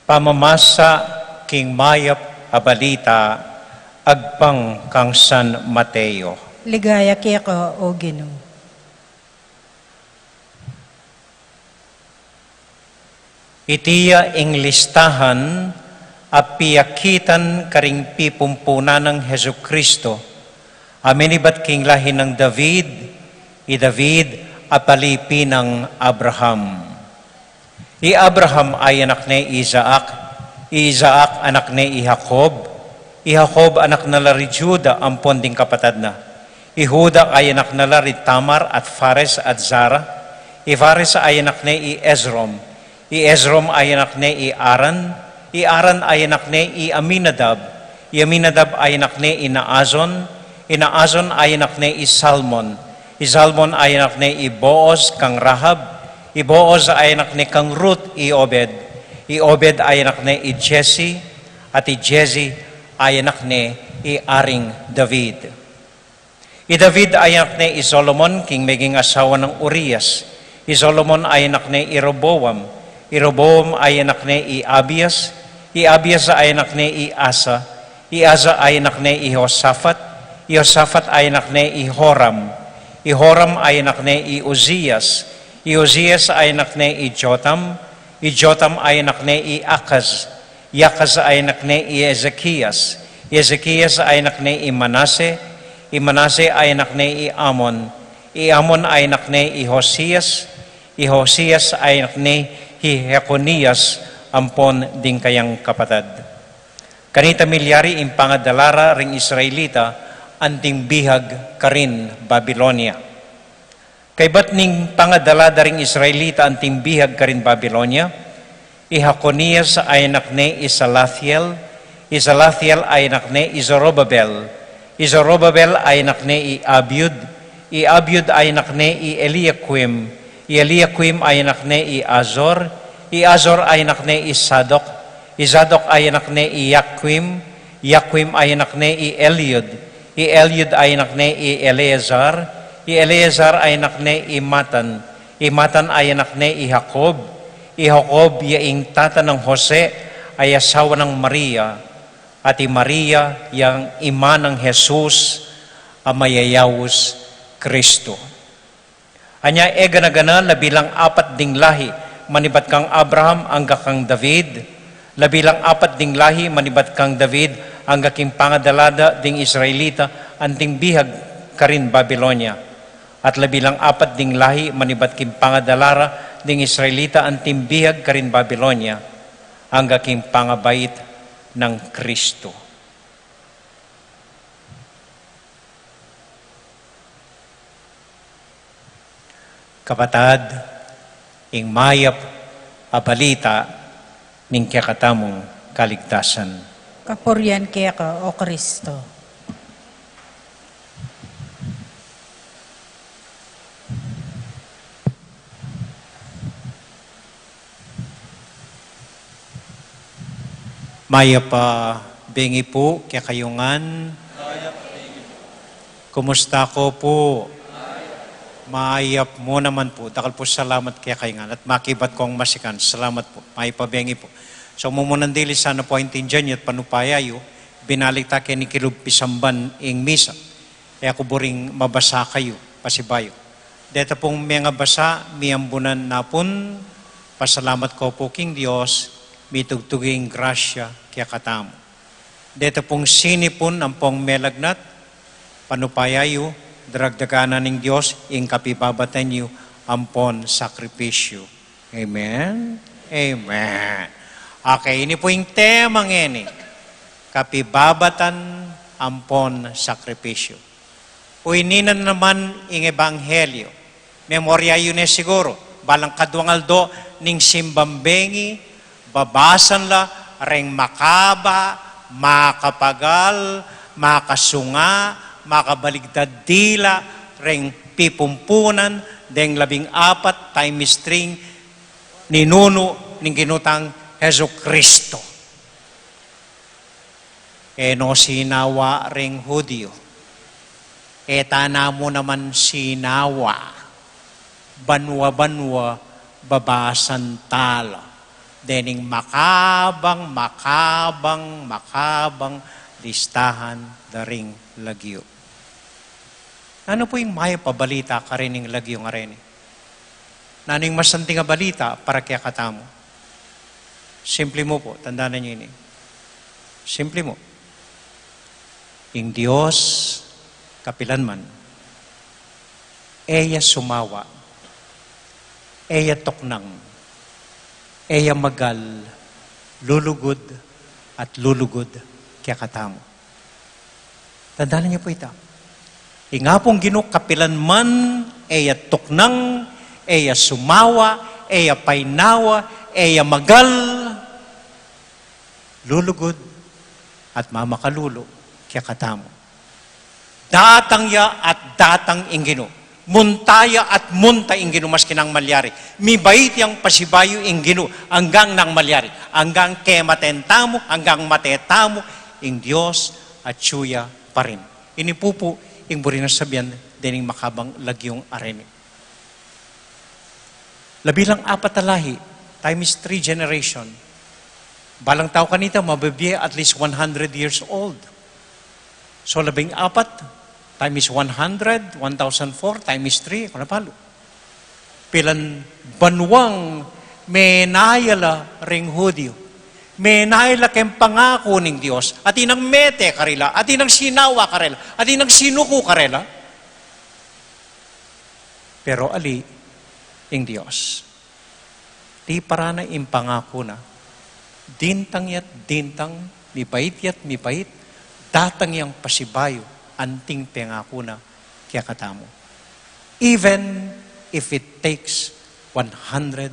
Pamamasa king mayap a balita agpang kang San Mateo. Ligaya keka, O Ginu. Iti ya ing listahan a piakitan karing pipumpunan nang Jesucristo, a minibat king lahi nang David, i David a palipi nang Abraham. I Abraham aya anak ne i Isaac, i Isaac anak ne i Jacob, i Jacob anak na la ri Juda ampon ding kapatad na. I Juda aya anak na la ri Tamar at Fares at Zara, i Fares aya anak ne i Esrom, i Esrom aya anak ne i Aran, i Aran aya anak ne i Aminadab, i Aminadab aya anak ne i Naazon, i Naazon aya anak ne i Salmon, i Salmon aya anak ne i Boaz kang Rahab, i Boaz aya anak ne kang Ruth i Obed, i Obed aya anak ne i Jesse, at i Jesse aya anak ne i Aring David. I David aya anak ne i Solomon king meging asawa nang Urias, i Solomon aya anak ne i Roboam, i Roboam aya anak ne i Abias, i Abias aya anak ne i Asa, i Asa aya anak ne i Josafat, i Josafat aya anak ne i Joram, i Joram aya anak ne i Uzias, i Uzias aya anak ne i Jotam, i Jotam aya anak ne i Akaz, i Akaz aya anak ne i Ezekias, i Ezekias aya anak ne i Manase, i Manase aya anak ne i Amon, i Amon aya anak ne i Josias, i Josias aya anak ne i Jeconias ampon ding kayang kapatad. Kanita milyari ing pangadala ra ring Israelita anting bihag karin Babilonia. Kaybat ning pangadala da ring Israelita anting bihag karin Babilonia, i Jeconias aya anak ne i Salathiel, i Salathiel aya anak ne i Zorobabel, i Zorobabel aya anak ne i Abiud, i Abiud aya anak ne i Eliakim, i Eliakim aya anak ne i Azor, i Azor aya anak ne i Sadok, i Zadok aya anak ne i Yakim, i Yakim aya anak ne i Eliud, i Eliud aya anak ne i Eleazar, i Eleazar aya anak ne i Matan, i Matan aya anak ne i Jacob, i Jacob ya ing tata nang Jose a asawa nang Maria, at i Maria yang ima nang Jesus a mayayaus Kristo. Anya e gana-gana, labi lang apat ding lahi manibat kang Abraham angga kang David, labi lang apat ding lahi manibat kang David angga king pangadala da ding Israelita anting bihag karin Babilonia, at labi lang apat ding lahi manibat king pangadala ra ding Israelita anting bihag karin Babilonia angga king pangabait nang Kristo. Kapatad, ing mayap a balita ning kekatamung kaligtasan. Kapurian keka, O Kristo. Mayap a bengi pu kekayu ngan. Kumusta ko pu? Mayap mu naman pu. Dakal pu salamat kekayu ngan. At makibat kong masikan. Salamat pu. Mayap a bengi pu. So, mumunan dili sana pu aintindian yu at panupaya yu, binalik ta keni kilub pisamban ing misa. E ku buring mabasa kayu, pasibayu. Deta pung mengabasa, miyambunan na pun, pasalamat ko pu king Dios, mitugtug ing grasya kekatamu. Deta pung sinipun ampong melagnat, panupaya yu, daragdagan na ning Dios ing kapibabatan yu ampon sakripisyu. Amen. Amen. Okay, ini pu ing tema ngeni, kapibabatan ampon sakripisyu. Uyni na naman ing ebanghelyo. Memorya yu ne siguru, balang kaduang aldo ning simbang bengi, babasan la reng makaba, makapagal, makasunga, makabaligtad dila, reng pipumpunan deng labing apat times three ninunu ning Ginu tang Jesucristo. E no sinawa reng Hudiyu. E ta na mu naman sinawa, banwa-banwa, babasan tala dening makabang, makabang, makabang listahan da ring lagyu. Nanu pu ing mayap a balita karening lagyung areni? Nanu ing masanting a balita para kekatamu? Simple mu pu, tandanan yu ini. Simple mu. Ing Dios, kapilanman, e ya sumawa, e ya tuknang, e ya magal, lulugud at lulugud kekatamu. Tandanan yu pu ita. Ing Apung Ginu kapilanman, e ya tuknang, e ya sumawa, e ya painawa, e ya magal, lulugud at mamakalulu kekatamu. Datang ya at datang ing Ginu. Munta ya at munta ing Ginu maski nang malyari. Mibait yang pasibayu ing Ginu anggang nang malyari. Anggang kematen tamu, anggang mate tamu, ing Dios atyu ya pa rin. Ini pu pu ing buri nang sabian dening makabang lagyung areni. Labi lang apat a lahi, time is three generation. Balang tau kanita, mabibie at least one hundred years old. So, labing apat times one hundred, one thousand four times three, kung napalu. Pilan banuang menaya la ring Hudiu. Menaya la keng pangaku ning Dios. Atin nang mete karela, atin nang sinawa karela, atin nang sinuku karela. Pero ali ing Dios. Tiparan na ing pangaku na. Dintang ya't dintang, mibait ya't mibait, datang yang pasibayu, anting pengaku na kekatamu. Even if it takes one hundred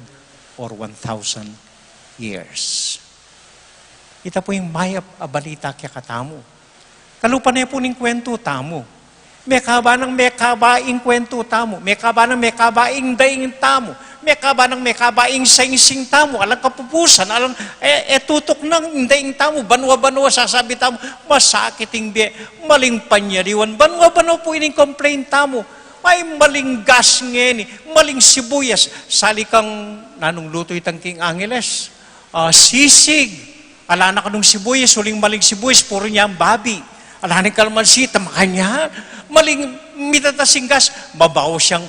or one thousand years. Ita pu ing mayap a balita kekatamu. Kalupa ne pu ning kwentu tamu. Mekaba nang mekaba ing kwentu tamu. Mekaba nang mekaba ing daing tamu. Mekaba nang mekaba ing saingsing tamu. Alang kapupusan, alang, e, e tutuknang ing daing tamu. Banwa-banwa sasabi tamu, masakit ing bie, maling panyaliwan. Banwa-banwa pu ining complain tamu. Ay, maling gas ngeni, maling sibuyas. Sali kang nanung lutu itang king Angeles. Ah, sisig. Ala na kanung sibuyas, uling maling sibuyas, puru niang babi. Ala na ing kalamansi, ta makanyan. Maling mitatas ing gas, mabawas yang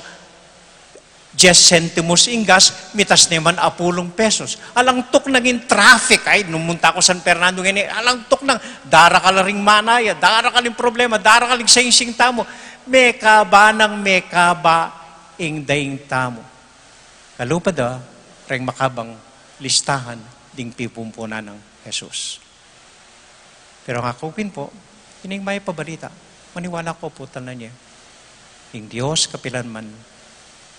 dies sentimos ing gas, mitas ne man apulung pesos. Alang tuknang ing traffic, ay, nung munta ku San Fernando ngeni, alang tuknang, darakal la ring manaya, darakal ing problema, darakal ing saingsing tamu. Mekaba nang mekaba ing daing tamu. Kalupa da reng makabang listahan ding pipumpunan nang Jesus. Pero ngaku pin pu, ining mayap a balita, maniwala ko pu, tandaan ye, ing Dios kapilanman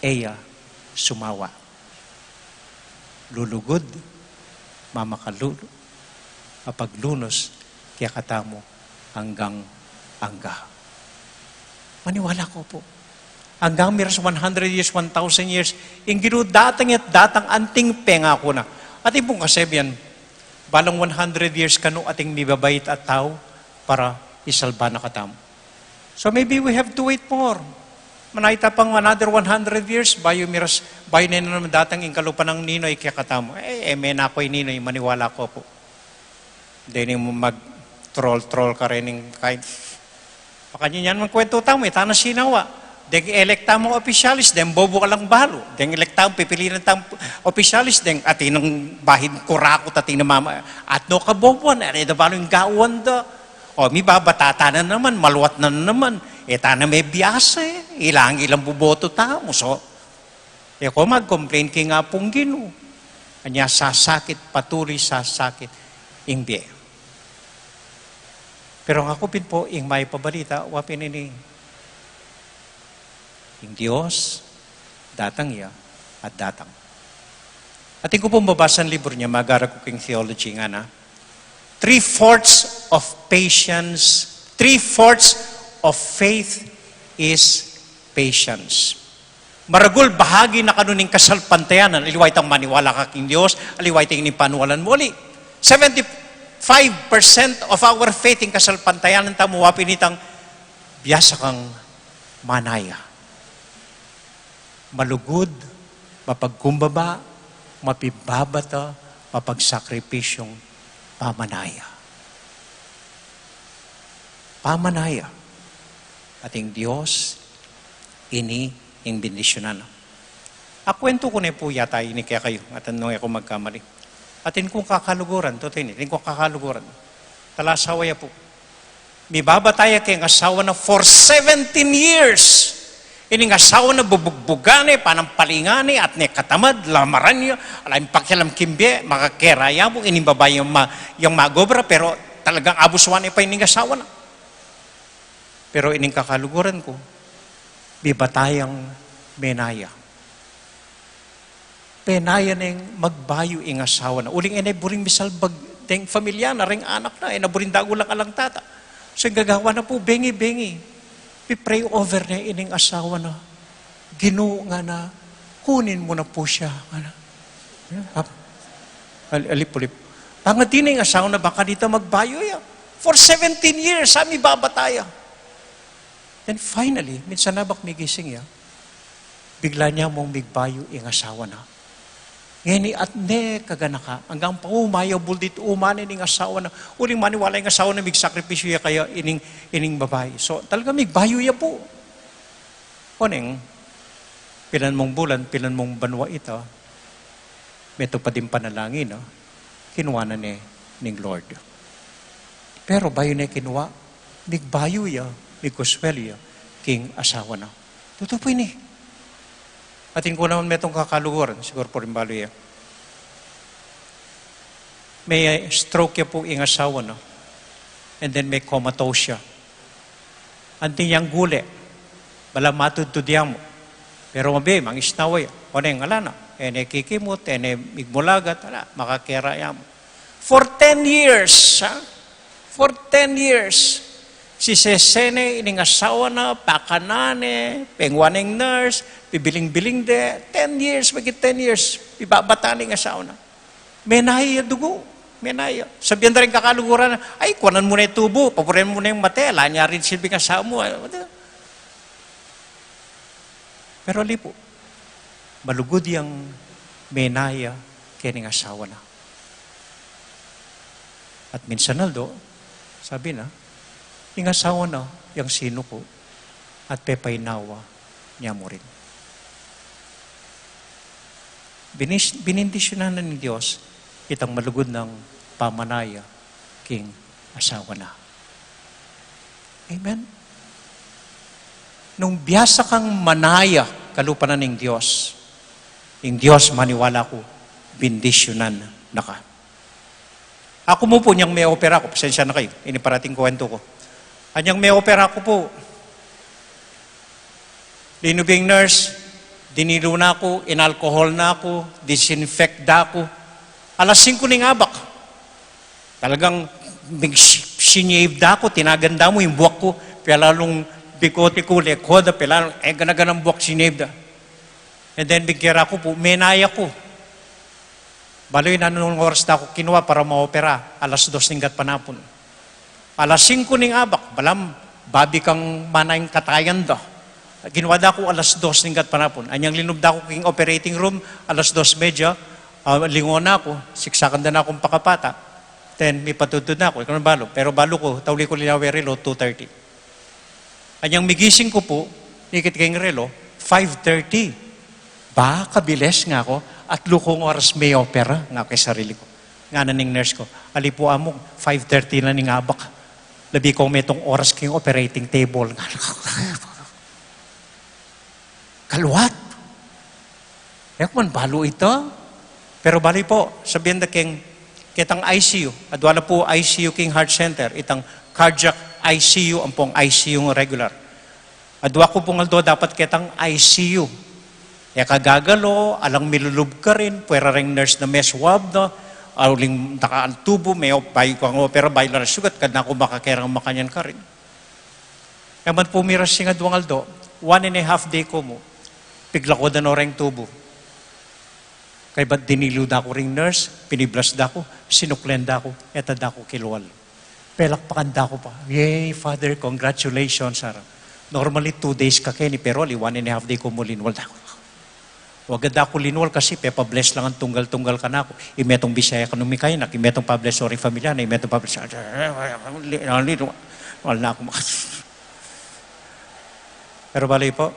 e ya sumawa. Lulugud, mamakalulu, mapaglunus kekatamu anggang angga. Maniwala ko pu. Anggang miras one hundred years, one thousand years, ing Ginu datang ya't datang anting pengaku na. Atin pung kasabian, balang one hundred years kanu ating mibabait a tau para isalba na katamu. So maybe we have to wait more. Manayta pang another one hundred years, bayu miras, bayu ne naman datang ing kalupa nang Ninoy kekatamu. E, e, me na ku i Ninoy, maniwala ko pu. Deng mag-troll-troll karening kain. Makanyan man kwentu tamu, e tana sinawa. Deng elekta mung opisyalis, deng bobo alang balu. Deng elekta mung pipilian tang opisyalis, deng atin nang bahid kurakot, atin nang mama, at no kaboboan, e da balu ing gawan da. O, mibabatata na naman, maluat na naman. E tana me biasa, e. Ilang, ilang boboto tamu, so. E ko mag-complain king Apung Ginu. Anya sasakit, patuloy sasakit ing bie. Pero ngaku pin pu, ing mayap a balita, wa pin ini. Ing Dios, datang ya, at datang. Atin ku pung babasan libru nia, mag-aral ku king theology ngana. Three-fourths of patience, three-fourths of faith is patience. Maragul bahagi na kanu ning kasalpantayanan, aliwa itang maniwala ka king Dios, aliwa itang ing paniwalan mu. Ali, seventy-five percent of our faith ing kasalpantayanan tamu, wa pin itang biasa kang manaya. Malugud, mapagkumbaba, mapibabata, mapagsakripisyong pamanaya. Pamanaya. Ating Dios, ini ing bendisyunan na. Akwentu ku ne pu yata ini kekayu, at nung e ku magkamali. Atin kung kakaluguran, tutu ini, atin kung kakaluguran. Talasawa ya pu. Mibabata ya keng asawa na for seventeen years. Ining asawa na bubugbugan ne, panampalingan ne, at ne katamad, lamaran ya, ala yang pakialam king bie, makakera ya mu, ining babai yang ma-, yang magobra, pero talagang abusuan ne pa ining asawa na. Pero ining kakaluguran ku, mibata yang menaya. Penaya neng magbayu ing asawa na. Uling e ne buring misalbag deng familia na, reng anak na, e na buring dagulang alang tata. So, ing gagawan na pu, bengi-bengi. Pi-pray over ne ining asawa na. Ginu, ngana, kunin mu na pu siya, ngana. Ap-, al-, alip-ulip. Pangadi ne ing asawa na, baka dita magbayu ya. For seventeen years, a mibabata ya. Then finally, minsan na bak migising ya, bigla ne mung migbayu ing asawa na. Ngeni at ne kaganaka, anggang pa uma ya bul dit uma ne ning asawa na. Uling maniwala ing asawa na migsakripisyu ya kaya ining, ining babai. So, talaga migbayu ya pu. Oneng, pilan mung bulan, pilan mung banua ita, metung pa ding panalangin, no? Kinua na ne ning Lord. Pero bayu ne kinua, migbayu ya, migkuswel ya king asawa na. Tutu pu ini. Atin ku naman metung kakaluguran, siguru pu rin balu ya. Me-stroke ya pu ing asawa na. And then me-comatose ya. Anti yang gule, bala matudtud ya mu. Pero mabi, mangisnawa ya. Oneng, ala na. E ne kikimut, e ne migmulagat, ala, makakera ya mu. For ten years, ha? For ten years. Sisese ne ining asawa na, pakanan ne, pengwa neng nurse, pibiling-biling de, ten years, maging ten years, pibabata ne ing asawa na. Menaya dugu, menaya. Sabian da ring kakaluguran, "Ay, kuanan mu ne tubu, paburen mu ne ing mate, ala ne ring silbing asawa mu." Pero ali pu, malugud yang menaya keng asawa na. At minsan aldo, sabi na, ing asawa na, yang sinuku, at pepainawa ne mu rin. Binis-, binindisyunan na ning Dios itang malugud nang pamanaya king asawa na. Amen? Nung biasa kang manaya, kalupa na ning Dios, ing Dios, maniwala ku, bindisyunan na ka. Aku mu pu, anyang me-opera ku, pasensya na kayu, ini parating kuwentu ku. Anyang me-opera ku pu, linubing nurse, dinilu na ku, inalkohol na ku, disinfect da ku. Alas singku ning abak. Talagang mig-, sinave da ku, tinagan da mu ing buak ku, pialalung bigote ku, lekoda, pialalung, e, gana-ganang buak, sinave da. And then, bigkera ku pu, menaya ku. Balu yu nung oras da ku kinua para ma-opera, alas dos ning gatpanapun. Alas singku ning abak, balam, babi kang mana ing katayan da. Kinua da ku alas dos ning gatpanapun. Anyang linub da ku king operating room, alas dos medya, ah, lingon na ku, siksakan da na kung pakapata. Then, mipatudtud na ku, e ku na balu. Pero balu ku, tauli ku linawe relo, two thirty. Anyang migising ku pu, ikit ku ing relo, five thirty. Ba, kabilis, ngaku, at lukung oras me-opera, ngaku king sarili ku. Ngana ning nurse ku, "Ali pu, Among, five thirty na ning abak. Labi kung metung oras king operating table," ngana. Kaluat. E ku man balu ita. Pero bale pu, sabian da keng, ketang I C U, adwa la pu I C U king heart center, itang cardiac I C U, ampong I C U regular. Adwa ku pung aldo dapat ketang I C U. E ka gagalo, alang milulub karin, puwera reng nurse na me-swab na, uling daka ang tubo, me-op-, bayu kang opera, bayu la sugat, kada na ku makakerang makanyan karin. E man pu miras ing adwang aldo, one and a half day ku mu, piglakodan no reng tubo. Kaybat dinilu da ku ring nurse, piniblas da ku, sinuklen da ku, eta da ku kilwal. Pelakpakan da ku pa. "Yay, Father, congratulations," ara. Normally, two days ka keni, pero ali one and a half day ku mu linwal. Agad da ku linwal kasi pepa-bless la ngan tunggal-tunggal kanaku. Ing metung bisaya kanu mikayanak, ing metung pa-bless ring family na, ing metung pa-bless. Wala na ku. Pero balu yu pu,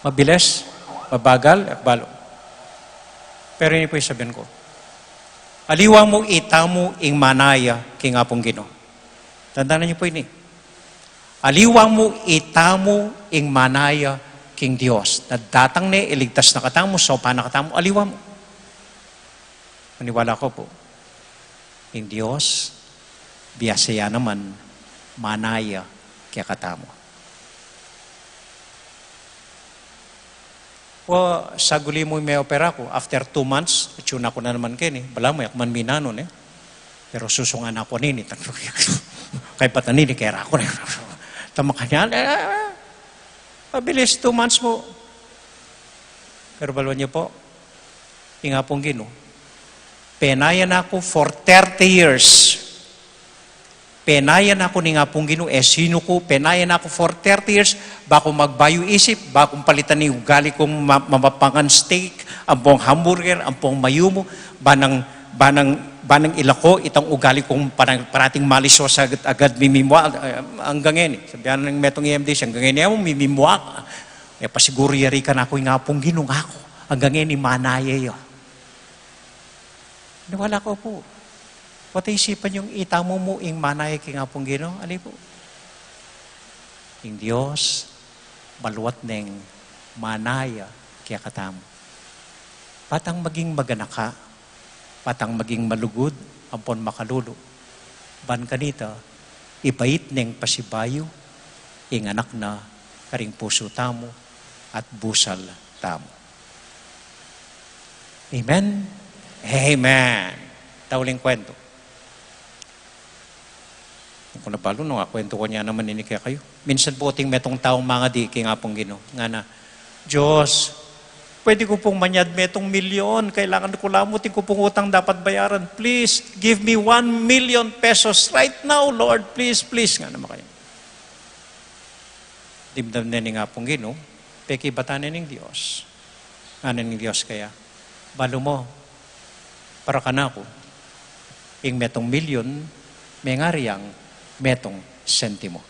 mabilis, mabagal, e ku balu. Pero ini pu ing sasabian ku. Aliwa mu itamu ing manaya king Apung Ginu. Tandanan yu pu ini. Aliwa mu itamu ing manaya king Dios. Na datang ne, iligtas na katamu, saupan na katamu, aliwa mu. Maniwala ku pu, ing Dios, biasa ya naman manaya kekatamu. Wa, saguli mu me-opera ku, after two months, atyu na ku na naman keni, balamu e ku man minanu ne. Pero susungan na ku nini, kaybat na nini, kera ku ne. Tama kanyan, e, mabilis, two months mu. Pero balu yu pu, ing Apung Ginu, penaya na ku for thirty years. Penaya na ku ning Apung Ginu, e sinu ku, penaya na ku for thirty years, ba ku magbayu isip, ba kung palitan ing ugali kung ma-, mamapangan steak, ampong hamburger, ampong mayumu, ba nang, ba nang, ba nang ilako itang ugali kung parang, parating maliso sa agad, agad mimimwa, e, anggang ngeni. Sabian ning metung M D C, anggang ngeni mu mimimwa. E, pasiguru yari kanaku ing Apung Ginu, ngaku. Anggang ngeni manaya ya. Maniwala ku pu. Pati isipan yung itamu mu ing manaya king Apung Ginu, ali pu. Ing Dios, maluat neng manaya kekatamu. Patang maging maganaka, patang maging malugud, ampon makalulu. Ban kanita, ibait neng pasibayu, ing anak na karing pusu tamu, at busal tamu. Amen? Amen. Tauling kuwentu. Ku na balu nung akuwentu ku na naman ini kekayu. Minsan pu ating metung taung mangadi king Apung Ginu. Ngana, "Dios, pwede ku pung manyad metung milyon. Kailangan ku la mu, atin ku pung utang dapat bayaran. Please, give me one million pesos right now, Lord. Please, please." Ngana makaya. Dimdam ne ning Apung Ginu, pekibatan ne ning Dios. Ngana ning Dios kaya, "Balu mu, para kanaku, ing metung milyon, mengari yang metung sentimo.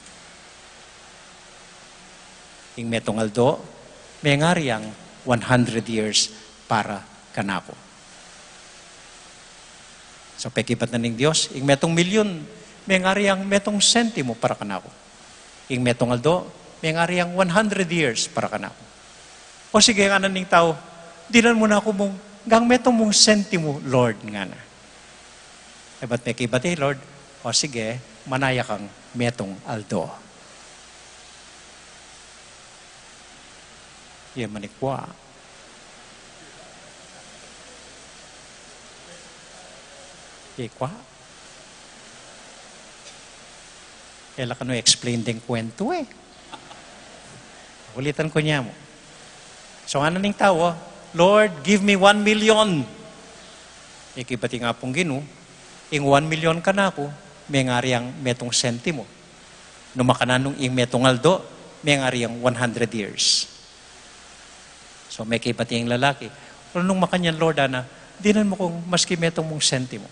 Ing metung aldo, mengari yang one hundred years para kanaku." So, pekibat na ning Dios, ing metung milyon, mengari yang metung sentimo para kanaku. Ing metung aldo, mengari yang one hundred years para kanaku. "O sige," ngana ning tau, "dinan mu na ku mung, gang metung mung sentimo, Lord," ngana. E bat mekibat i Lord, "O sige, manaya kang metung aldo." Iya manikwa. Ikwa. E la kanu explain deng kuwentu e. Ulitan ku ne mu. So, ngana ning tau, "Lord, give me one million." Ikibat ing Apung Ginu, "Ing one million kanaku, mengari yang metung sentimo. Nu makananu nung ing metung aldo, mengari yang one hundred years." So, mekibat ing lalaki, "Pero nung makanyan, Lord," ngana, "dinan mu kung maski metung mung sentimo."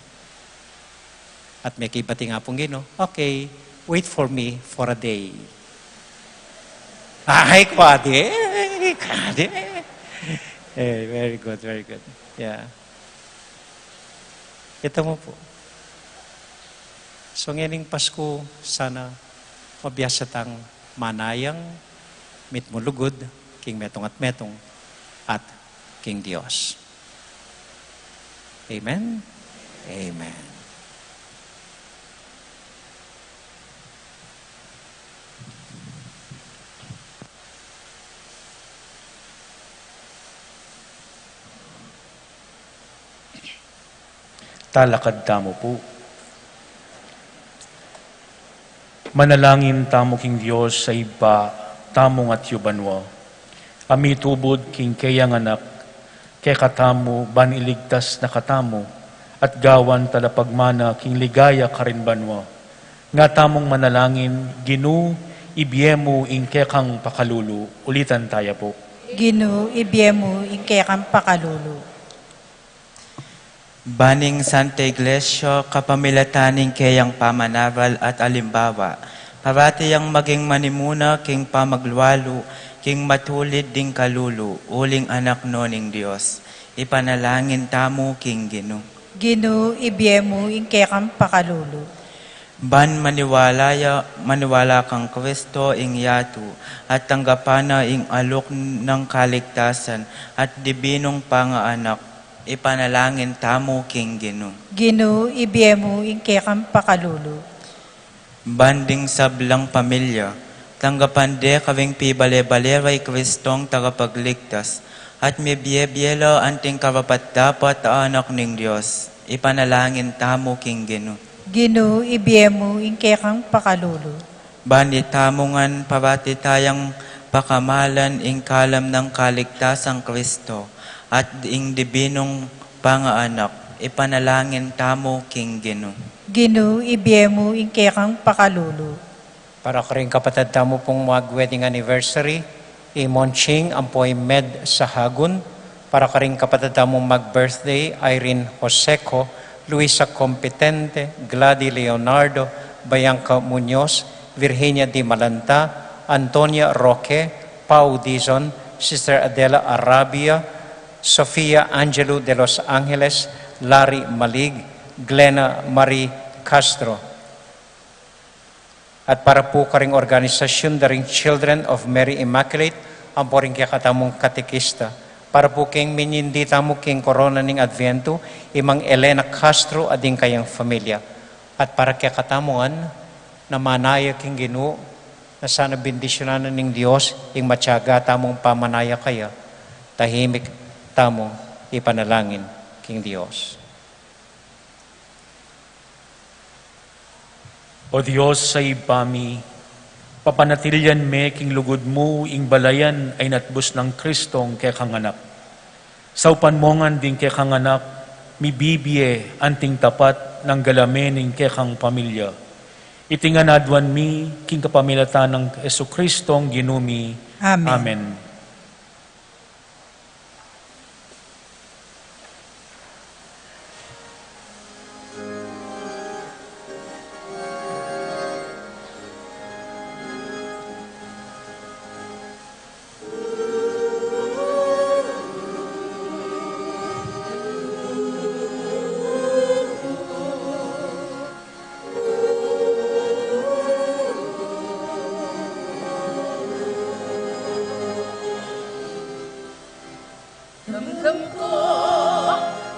At mekibat ing Apung Ginu, "Okay, wait for me for a day." Ay, kwadi, kwadi. Eh, very good, very good. Yeah. Kita mu pu. So, ngening Pasku, sana mabiasa tang manayang mitmulugud king metung at metung at king Dios. Amen? Amen. Talakad tamu pu. Manalangin tamu king Dios a Ibpa tamu ngan atyu banua, a mitubud king keyang Anak kekatamu ban iligtas na katamu at gawan talapagmana king ligaya karin banua. Nga tamung manalangin, Ginu, Ibie mu ing kekang pakalulu. Ulitan taya pu. Ginu, ibie mu ing kekang pakalulu. Ban ing Santa Iglesia, kapamilatan ning keyang pamanaral at alimbawa, parati yang maging manimuna king pamaglualu king matulid ding kalulu, uling anak no ning Dios. Ipanalangin tamu king Ginu. Ginu, ibie mu ing kekang pakalulu. Ban maniwala ya, maniwala kang Kristo ing yatu, at tanggapan na ing alok nang kaligtasan at dibinung pangaanak, ipanalangin tamu king Ginu. Ginu, ibie mu ing kekang pakalulu. Ban ding sablang pamilya, tanggapan de karing pibale-bale ra i Kristong tagapagligtas, at mibie-bie la anting karapat-dapat a anak ning Dios, ipanalangin tamu king Ginu. Ginu, ibie mu ing kekang pakalulu. Ban itamu ngan parati tayang pakamalan ing kalam nang kaligtasang Kristo, at ing dibinung pangaanak, ipanalangin tamu king Ginu. Ginu, ibie mu ing kekang pakalulu. Para karing kapatad tamu pung mag-wedding anniversary, i Monching ampo i Med Sahagun, para karing kapatad tamu mag-birthday, Irene Joseco, Luisa Competente, Glady Leonardo, Bianca Muñoz, Virginia Di Malanta, Antonia Roque, Pau Dizon, Sister Adela Arabia, Sofia Angelo de los Angeles, Larry Malig, Glena Marie Castro. At para pu karing organisasyun da ring Children of Mary Immaculate, ampo ring kekatamung katekista. Para pu king minyindi tamu king korona ning Adviento, i Mang Elena Castro at ding kayang familia. At para kekatamu ngan, na manaya king Ginu, na sana bendisyunan na ning Dios ing matyaga tamung pamanaya kaya, tahimik tamung ipanalangin king Dios. O Dios a Ibpa mi, papanatilian me king lugud mu ing balayan a inatbus nang Kristong kekang Anak. Saupan mo ngan ding kekang Anak, mibibie anting tapat nang galame ning kekang pamilya. Iti ngan aduan mi king kapamilatan nang Jesukristong Ginu mi. Amen. Amen. Damdam ko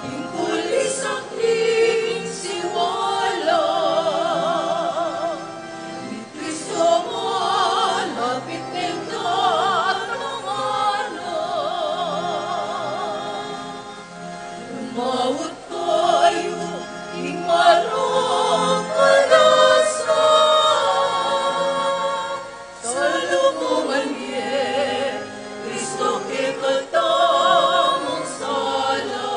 ing kulisak ning siwala, ni Kristo malapit ning tatanganan. Lumawut kayu ing marong kalasa. Salubungan ye, Kristo, kekatamung sala.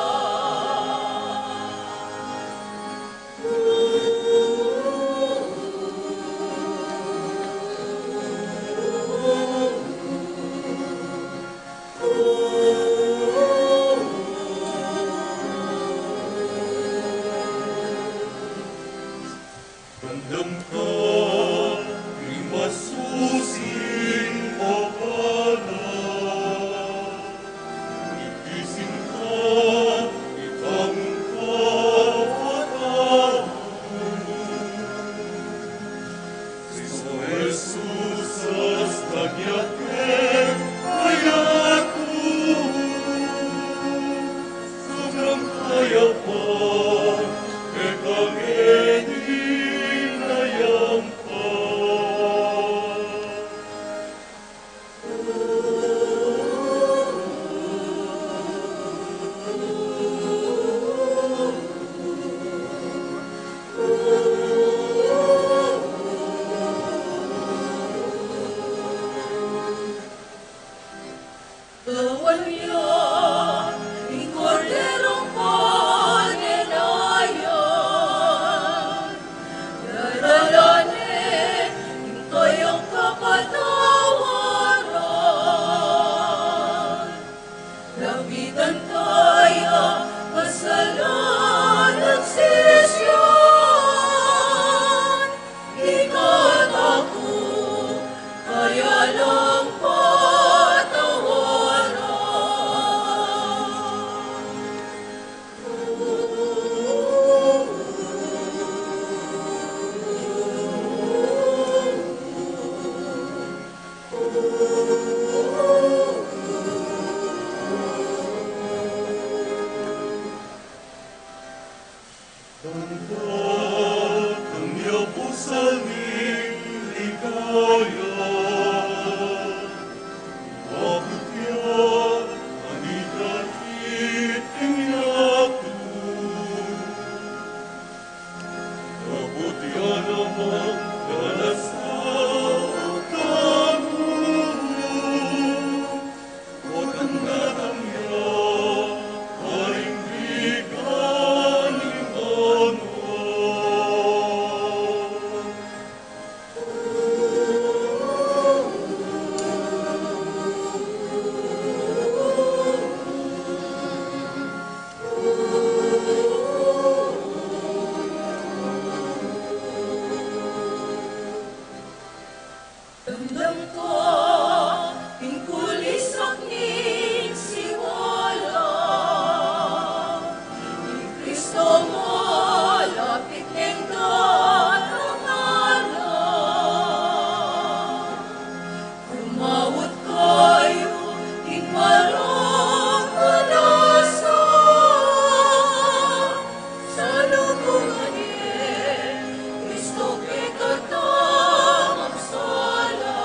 Andam ka king masusing papala, ipisin ka king kapatawad. Kristo Jesus, as kanyate kaya ku, sobrang kaya pa, kekang edin kaya. Damdam ko ing kulisak ning siwala, ing Kristo mo lapit neng datang ala. Dumawat kayu king maragul a dasa, salubungan ye Kristo kekatang sala.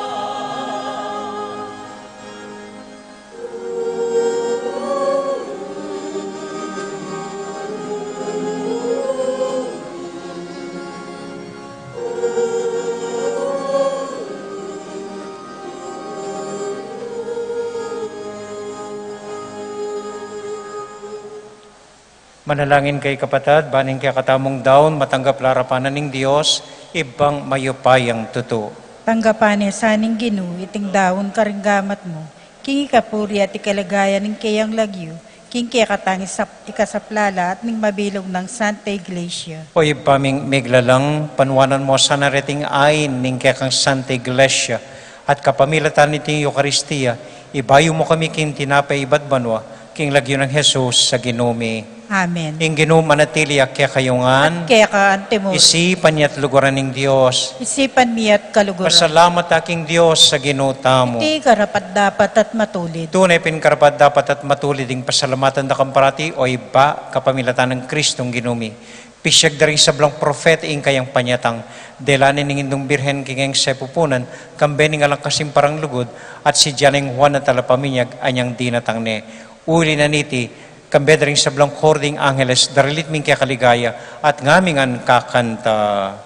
Manalangin kayu, kapatad, ban ing kekatamung daun matanggap la arapan na ning Dios, Ibpang mayupayang tutu. Tanggapan na sa ning Ginu iting daun karing gamat mu, king ikapuri at ikaligayan ning keyang lagyu, king kekatang isap-, ikasaplala at ning mabilug nang Santa Iglesia. O Ibpa ming miglalang, panuanan mu sana reting ain ning kekang Santa Iglesia, at kapamilatan niting Eukaristia, ibayu mu kami king tinapay ibat banua, king lagyu nang Jesus a Ginu mi. Amen. Ing Ginu manatili ya kekayu ngan. At keka antimu. Isipan ya at luguran ning Dios. Isipan mi at kaluguran. Pasalamat ta king Dios a Ginu tamu. Iti karapat-dapat at matulid. Tune pin karapat-dapat at matulid ing pasalamatan da ka parati, o Ibpa, kapamilatan nang Kristong Ginu mi. Pisiag da ring sablang propeta ing kayang panyatang, dela ne ning Indung Birhen king kayang sepupunan, kambe ning alang kasimparang lugud, at si Diana ing Juan a talapaminyag anyang dinatang ne. Uli na niti, kambe da ring sablang koro ding angeles, daralit mi ing kekaligaya, at ngami ngan kakanta.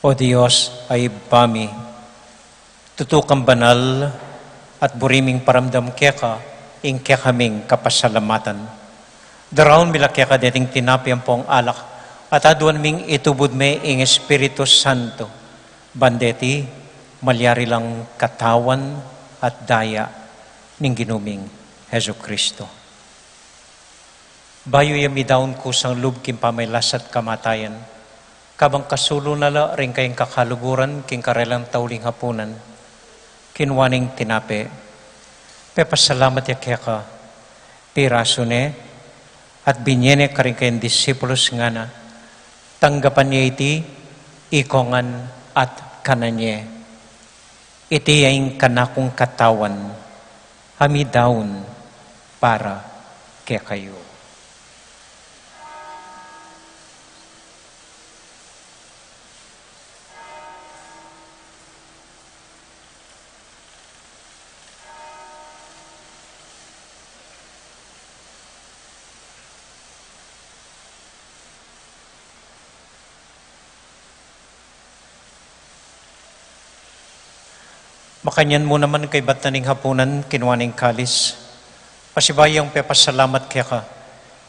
O Dios a Ibpa mi, tutu kang banal, at buri ming paramdam keka ing kekaming kapasalamatan. Daraun mi la keka deting tinape ampong alak, at aduan ming itubud me ing Espiritu Santo, ban deti malyari lang katawan at daya ning Ginu ming Jesucristo. Bayu ya midaun kusang lub king pamagkasakit at kamatayan, kabang kasulu na la ring kayang kakaluguran king karelang tauling hapunan, kinua neng tinape, pepasalamat ya keka, pirasu ne, at binie ne karing kayang disipulus, ngana, tanggapan ye iti ikongan at kanan ye. Iti ya ing kanakung katawan, a midaun para kekayu. Makanyan mu naman kaybat na ning hapunan, kinua ne ing kalis. Pasibayu yang pepasalamat keka,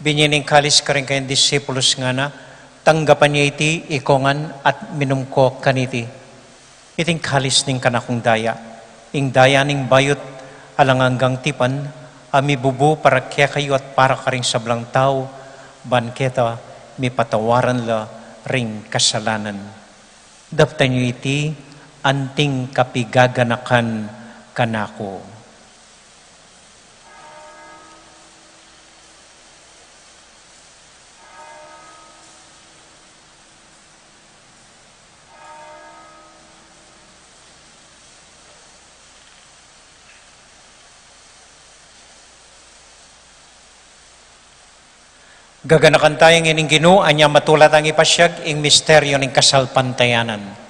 binie ne ing kalis karing kayang disipulus, ngana, tanggapan ye iti ikongan at minum ko kaniti. Iting kalis ning kanakung daya, ing daya ning bayu't alang anggang tipan, a mibubu para kekayu at para karing sablang tau, ban keta mipatawaran la ring kasalanan. Daptan yu iti anting kapigaganakan kanaku. Gaganakan taya ngeni ing Ginu, anya matula tang ipasiag ing misteryu ning kasalpantayanan.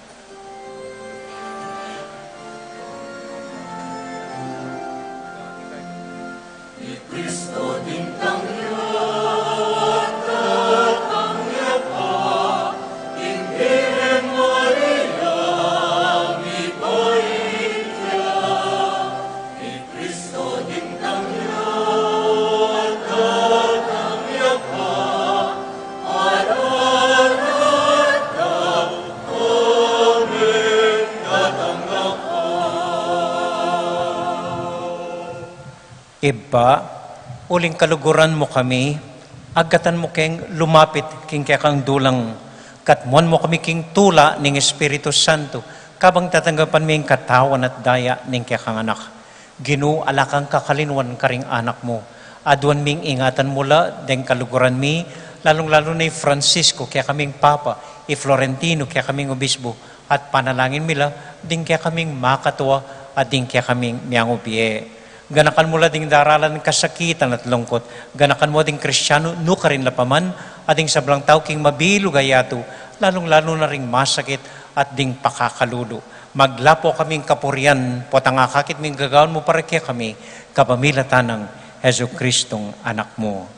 Ibpa, uling kaluguran mu kami, agkatan mu keng lumapit king kekang dulang, katmuan mu kami king tula ning Espiritu Santo, kabang tatanggapan mi ing katawan at daya ning kekang Anak. Ginu, ala kang kakalinuan karing anak mu. Aduan ming ingatan mu la deng kaluguran mi, lalung-lalu na i Francisco, kekaming Papa, i Florentino, kekaming Obispo, at panalangin mi la ding kekaming makatua at ding kekaming miangubie. Ganakan mu la ding daralan kasakitan at lungkut. Ganakan mu ding Kristianu nukarin la pa man, at ding sablang tau king mabilug a yatu, lalung-lalu na ring masakit at ding pakakalulu. Maglapo kaming kapurian, potang akakit ming gagawan mu para kekami, kapamilatan nang Jesucristong Anak mu.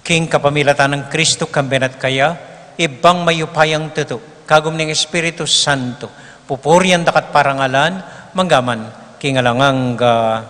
King kapamilatan nang Kristo, kambe na at kaya, Ibpang mayupayang tutu, kagum ning Espiritu Santo, pupurian da ka at parangalan, mangga man king alang angga.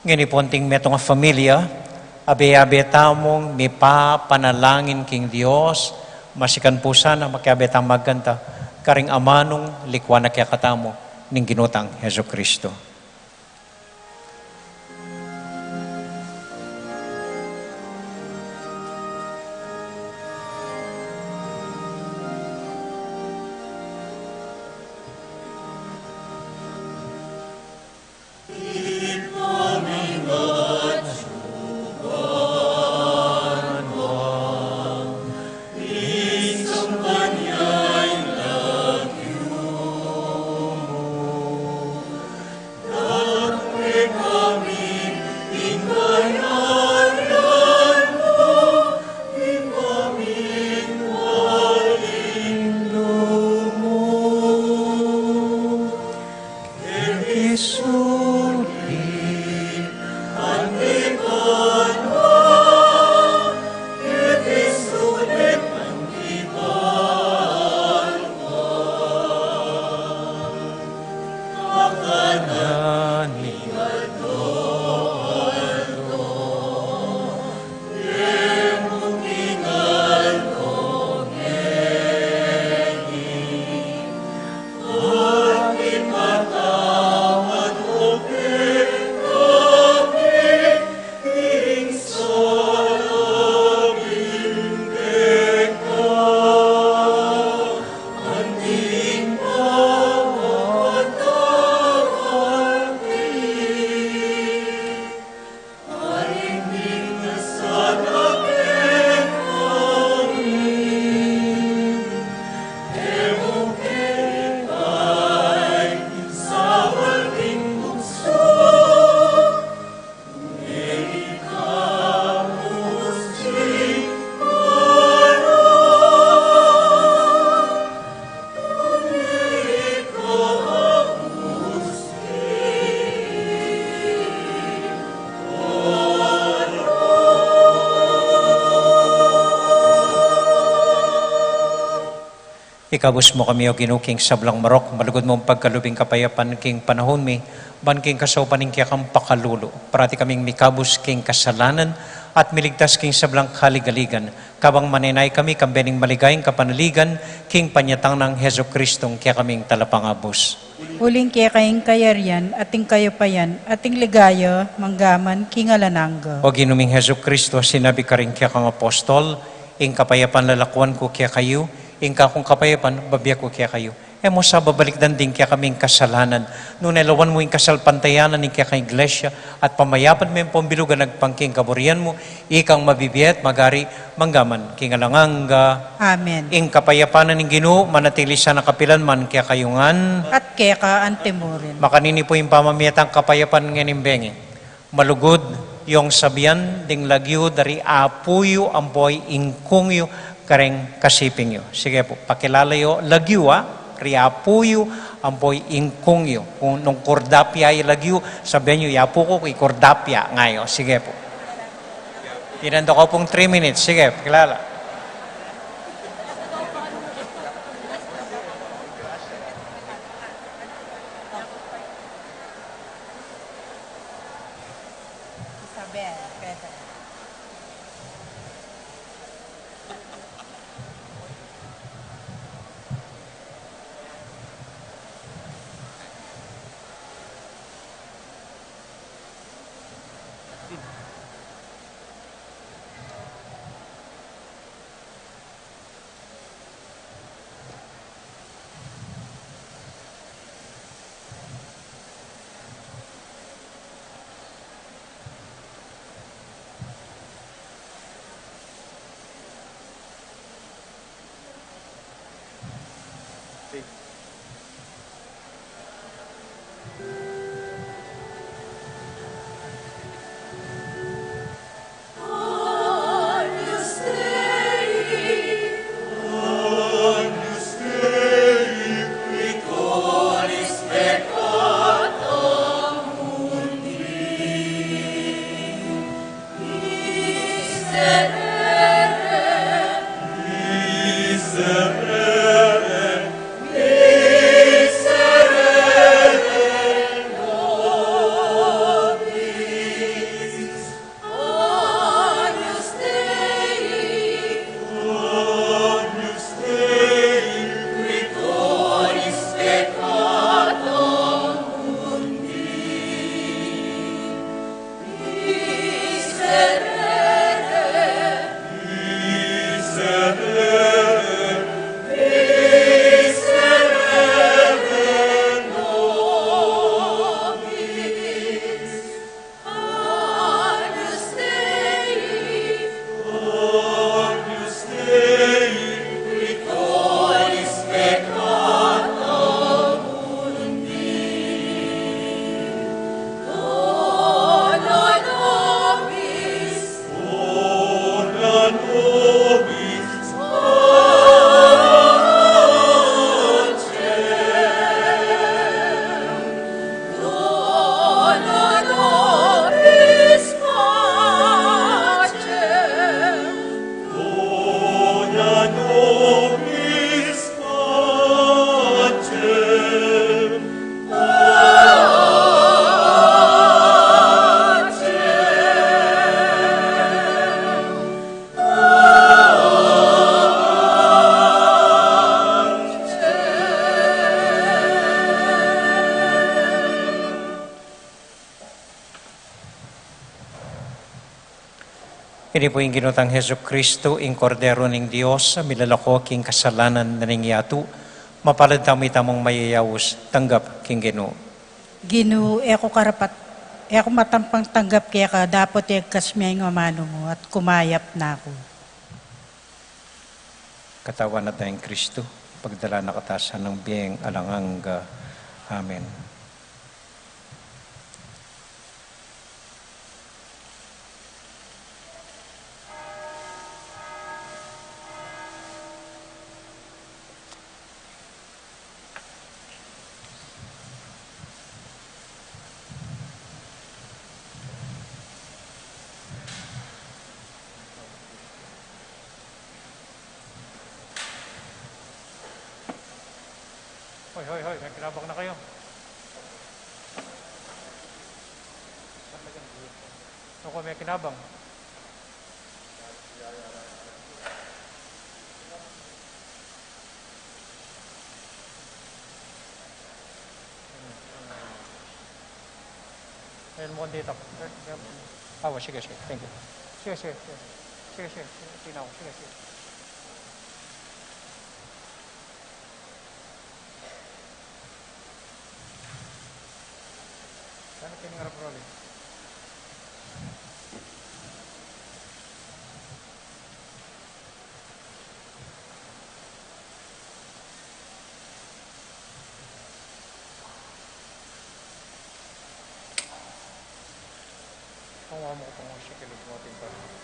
Ngeni pu, anting metung a familia, abe-abe tamung mipapanalangin king Dios, masikan pu sana makiabe tang magkanta karing amanung likuan na kekatamu ning Ginu tang Jesucristo. Ikabus mu kami, O Ginu, king sablang marok, malugud mung pagkalub ing kapayapan king panahun mi, ban king kasaupan ning kekang pakalulu, parati kaming mikabus king kasalanan, at miligtas king sablang kaligaligan, kabang manenaya kami kambe ning maligayang kapanaligan, king panyatang nang Jesucristong kekaming Talapangabus. Uling keka ing kayarian, at ing kayupayan, at ing ligaya, mangga man king alang angga. O Ginu ming Jesucristo, sinabi karing kekang apostol, ing kapayapan lalakuan ku kekayu, ing kakung kapayapan bibie ku kekayu. E mu sa babalikdan ding kekaming kasalanan, nune lawan mu ing kasalpantayanan ning kekang Iglesia, at pamayapan me ampong bilug a agpang king kaburian mu, ikang mabibie at magari, mangga man king alang angga. Amen. Ing kapayapan ning Ginu manatili sana kapilan man kekayu ngan. At keka antimurin. Makanini pu ing pamamie tang kapayapan ngening bengi. Malugud yung sabian ding lagyu da ri Apu yu ampo ing Kung yu kareng kasiping yu. Sige pu, pakilala yu lagyu, a, ri Apu yu ampo ing Kung yu. Kung nung kordapia yu lagyu, sabian yu, i Apu ku, ikordapia ngayu. Sige pu. Tinanda ku pung three minutes. Sige, pakilala. Isabel, Pedro. Ini pu ing Ginu tang Jesucristo, ing Kordero ning Dios, a milalako king kasalanan na ning yatu. Mapalad tamu, ita mung mayayaus tanggap king Ginu. Ginu, e ku karapat, e ku matampang tanggap keka dapot igkas me ing amanu mu at kumayap na ku. Katawan at Daya nang Kristu, pagdala na katamu king bieng alang angga. Amen. Hoy, hoy, mekinabang na kayu. Ako, mekinabang. Ayan mo kung dito. Ah, sige, sige. Thank you. Sige, sige, sige. Sige, sige. Sige, tinaw. Sige, sige. Sana kining arap roli. Kung amo ko pang siya kilig mo, timpal.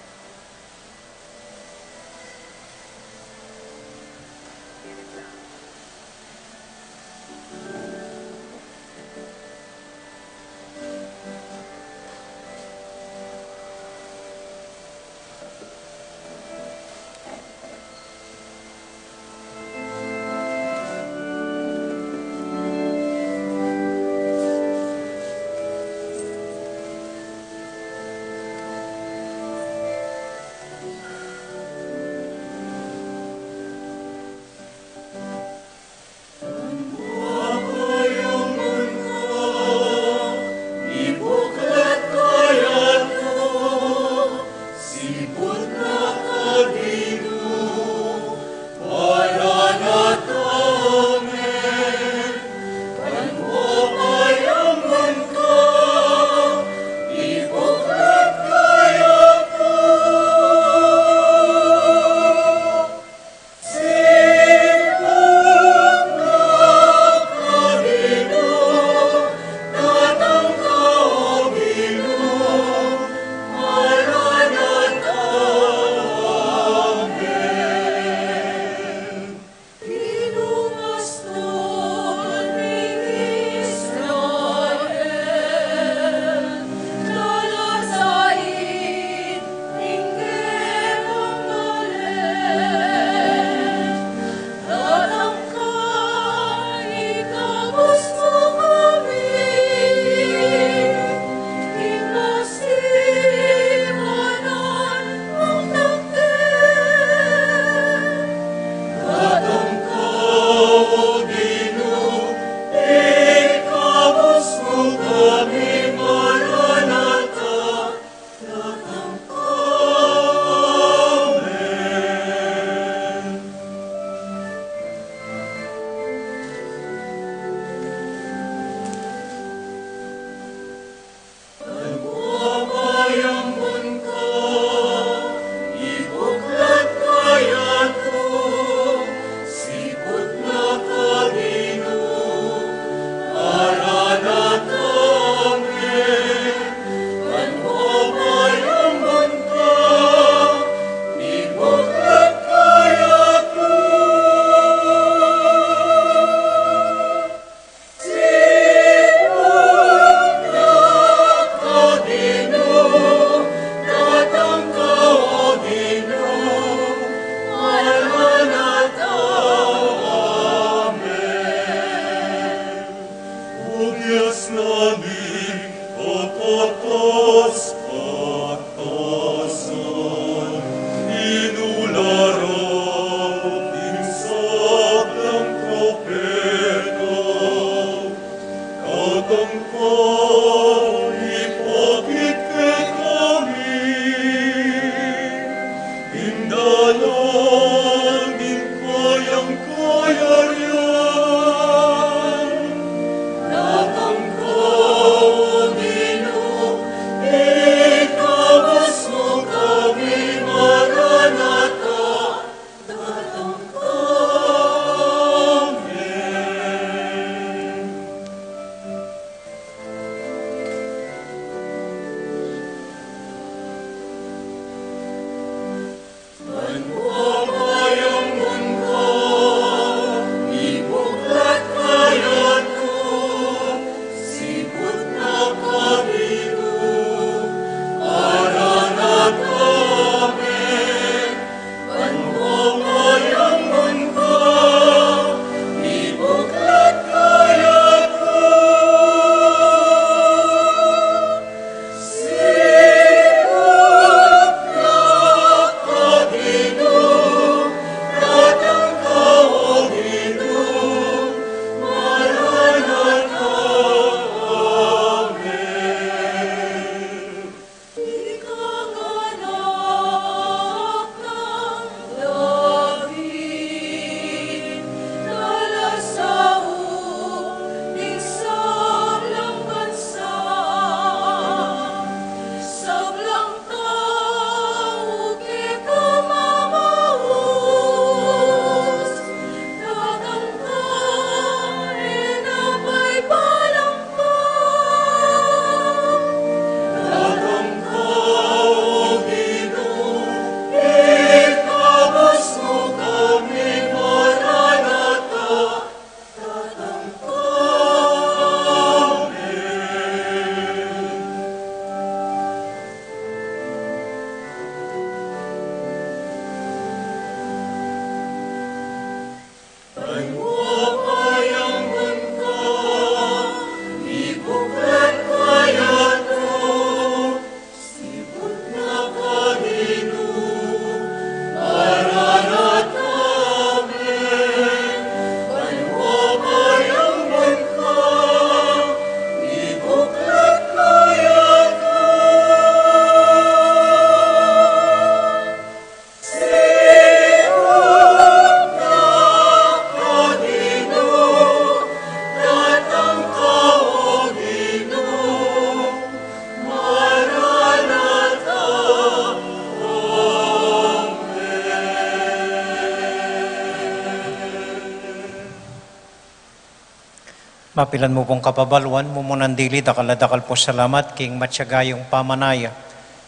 Mapilan mu pung kapabaluan, mumunang dili, dakal a dakal pu salamat king matiaga yung pamanaya.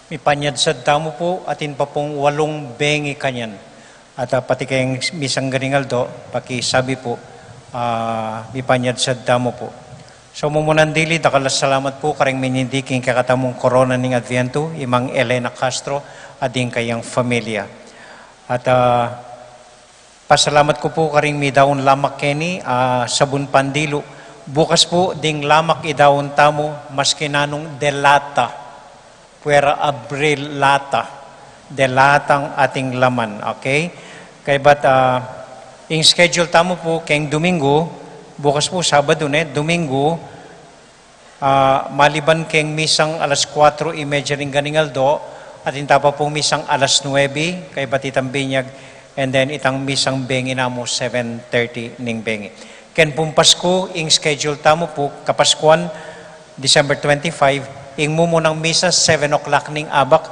Mipanyadsad tamu pu, atin pa pung walung bengi kanyan. At, ah, pati keng misang ganing aldo, pakisabi pu, ah, mipanyadsad tamu pu. So, mumunang dili, dakal a salamat pu, karing minindi king kekatamung korona ning Adviento, i Mang Elena Castro, at ding kayang familia. At, ah, pasalamat ku pu karing midaun lamak keni, ah, sabun pandilu. Bukas pu, ding lamak i daun tamu, maski nanung de lata. Puwera abrir lata. De latang ating laman, okay? Kaybat, ah, ing schedule tamu pu, keng Domingo, bukas pu, Sabado ne, Domingo, ah, maliban keng misang alas kuatro y media ning ganing aldo, at inta pa pung misang alas nuebe, kaybat itang binyag, and then itang misang bengi namu, seven thirty ning bengi. Ken pung Pasku, ing schedule tamu pu, Kapaskuan, December twenty-five, ing mumunang misa, seven o'clock ning abak,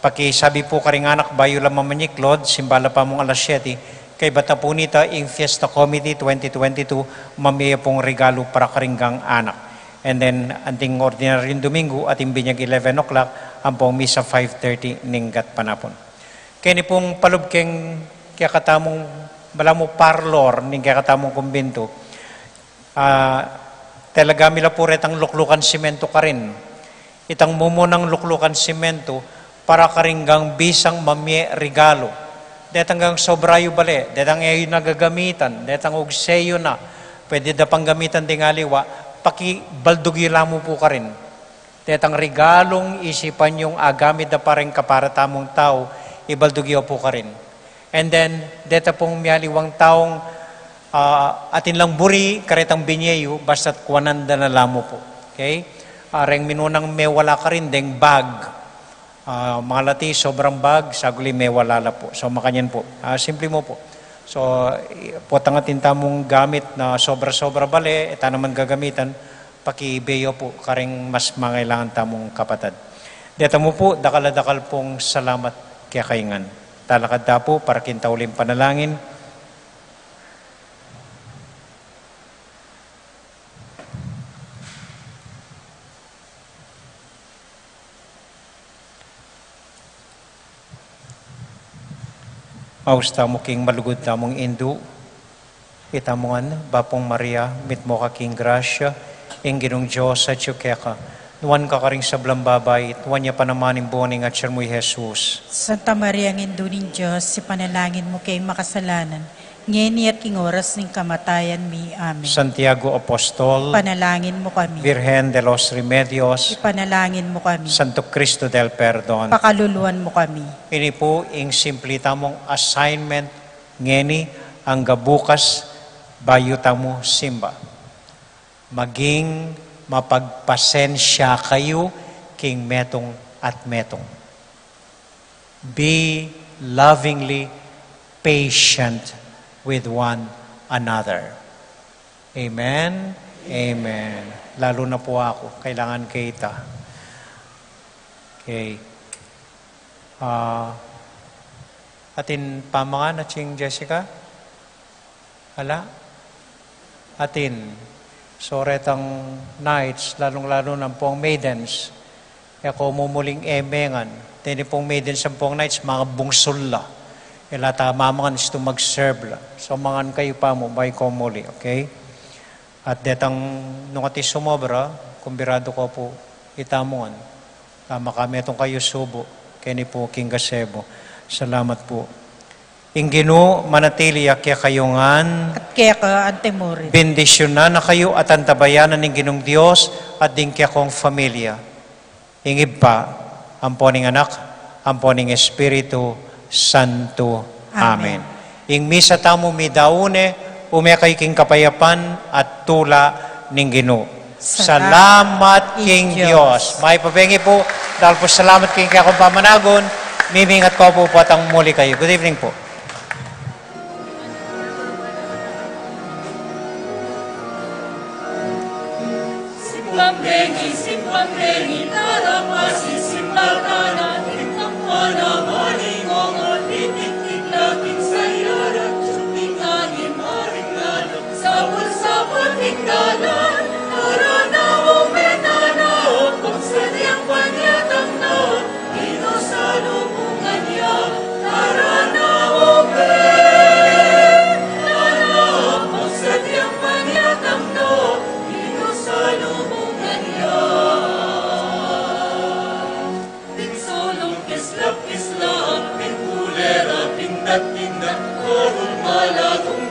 pakisabi pu karing anak, bayu la mamanyiklod, simba la pa mung alas siyete, kaybat na pu nita ing Fiesta Committee twenty twenty-two, mamie pung regalu para karing gang anak. And then, anting ordinaryung Domingo, ating binyag eleven o'clock, ampong misa five thirty ning gatpanapun. Keni pung palub keng kekatamung, balamu parlor, ning kekatamung kumbintu. Ah, talaga mi la pu retang luklukan simentu karin. Itang mumunang luklukan simentu para karing gang bisang mamie regalu. Detang gang sobra yu bale, detang e yu na gagamitan, detang ugse yu na, pwede da pang gamitan ding aliwa, pakibaldug yu la mu pu karin. Detang regalung isipan yung agamit da pa reng kapara tamung tau, ibaldug yu pu karin. And then, deta pung mialiwang taung, ah, atin lang buri karetang binye yu, basta't kuanan da na la mu pu. Okay? Ah, reng minunang mewala karin, deng bag. Ah, malati, sobrang bag, saguli mewala la pu. So, makanyan pu. Ah, simple mu pu. So, i-, potang atin tamung gamit na sobra-sobra bale, e ta naman gagamitan, pakibe yu pu, karing mas mangailangan tamung kapatad. Deta mu pu, dakal a dakal pung salamat kekayu ngan. Talakad ta pu, para king tauling panalangin. Aus tamu king malugud tamung Indu, ita mu ngan, Bapung Maria, mitmu ka king grasya, ing Ginung Dios atyu keka, nuan ka karing sablang babai, at nuan ya pa naman ing bunga ning atyan mu, i Jesus. Santa Maria, Indu ning Dios, ipanalangin mu keng makasalanan, ngeni at king oras ning kamatayan mi. Amen. Santiago Apostol, ipanalangin mu kami. Virgen de los Remedios, ipanalangin mu kami. Santo Cristo del Perdon, pakaluluan mu kami. Ini pu ing simple tamung assignment ngeni angga bukas bayu tamu simba. Maging mapagpasensya kayu king metung at metung. Be lovingly patient with one another. Amen? Amen. Lalu na pu aku, kailangan kita. Okay. Ah, atin pamangan, Atsing Jessica? Ala? Atin. So, retang knights, lalung-lalu na ampong maidens. E ko mumuling e mengan. Teni pung maidens ampong knights, mangabungsul la. E la ta mamangan, istu mag-serve la. So, mangan kayu pa mu, bayu ko muli, okay? At detang nung atin sumobra, kumbiradu ko pu, ita mu ngan. Tama ka, metung kayu subu, keni pu king gazebo. Salamat pu. Ing Ginu manatili ya kekayu ngan. At keka antimurin. Bendisyunan na kayu at antabayanan ning Ginung Dios at ding kekong familia. Ing Ibpa, ampo ning Anak, ampo ning Espiritu Santo. Amen. Amen. Ing misa tamu midaun ne, ume kayu king kapayapan at tula ning Ginu. Salamat king Dios. Mayap a bengi pu, dakal pu salamat king kekong pamanagun, mimingat ko pu potang muli kayu. Good evening pu. Simbang bengi, simbang bengi, talapasi, simbang tana, tingkang pana, maningongo, titiktik, laking sayara, tsuting angin, maring lalo, sabul-sabul, tingkala. Isla-isla, pingkulera, pindat-pindat, karul malatung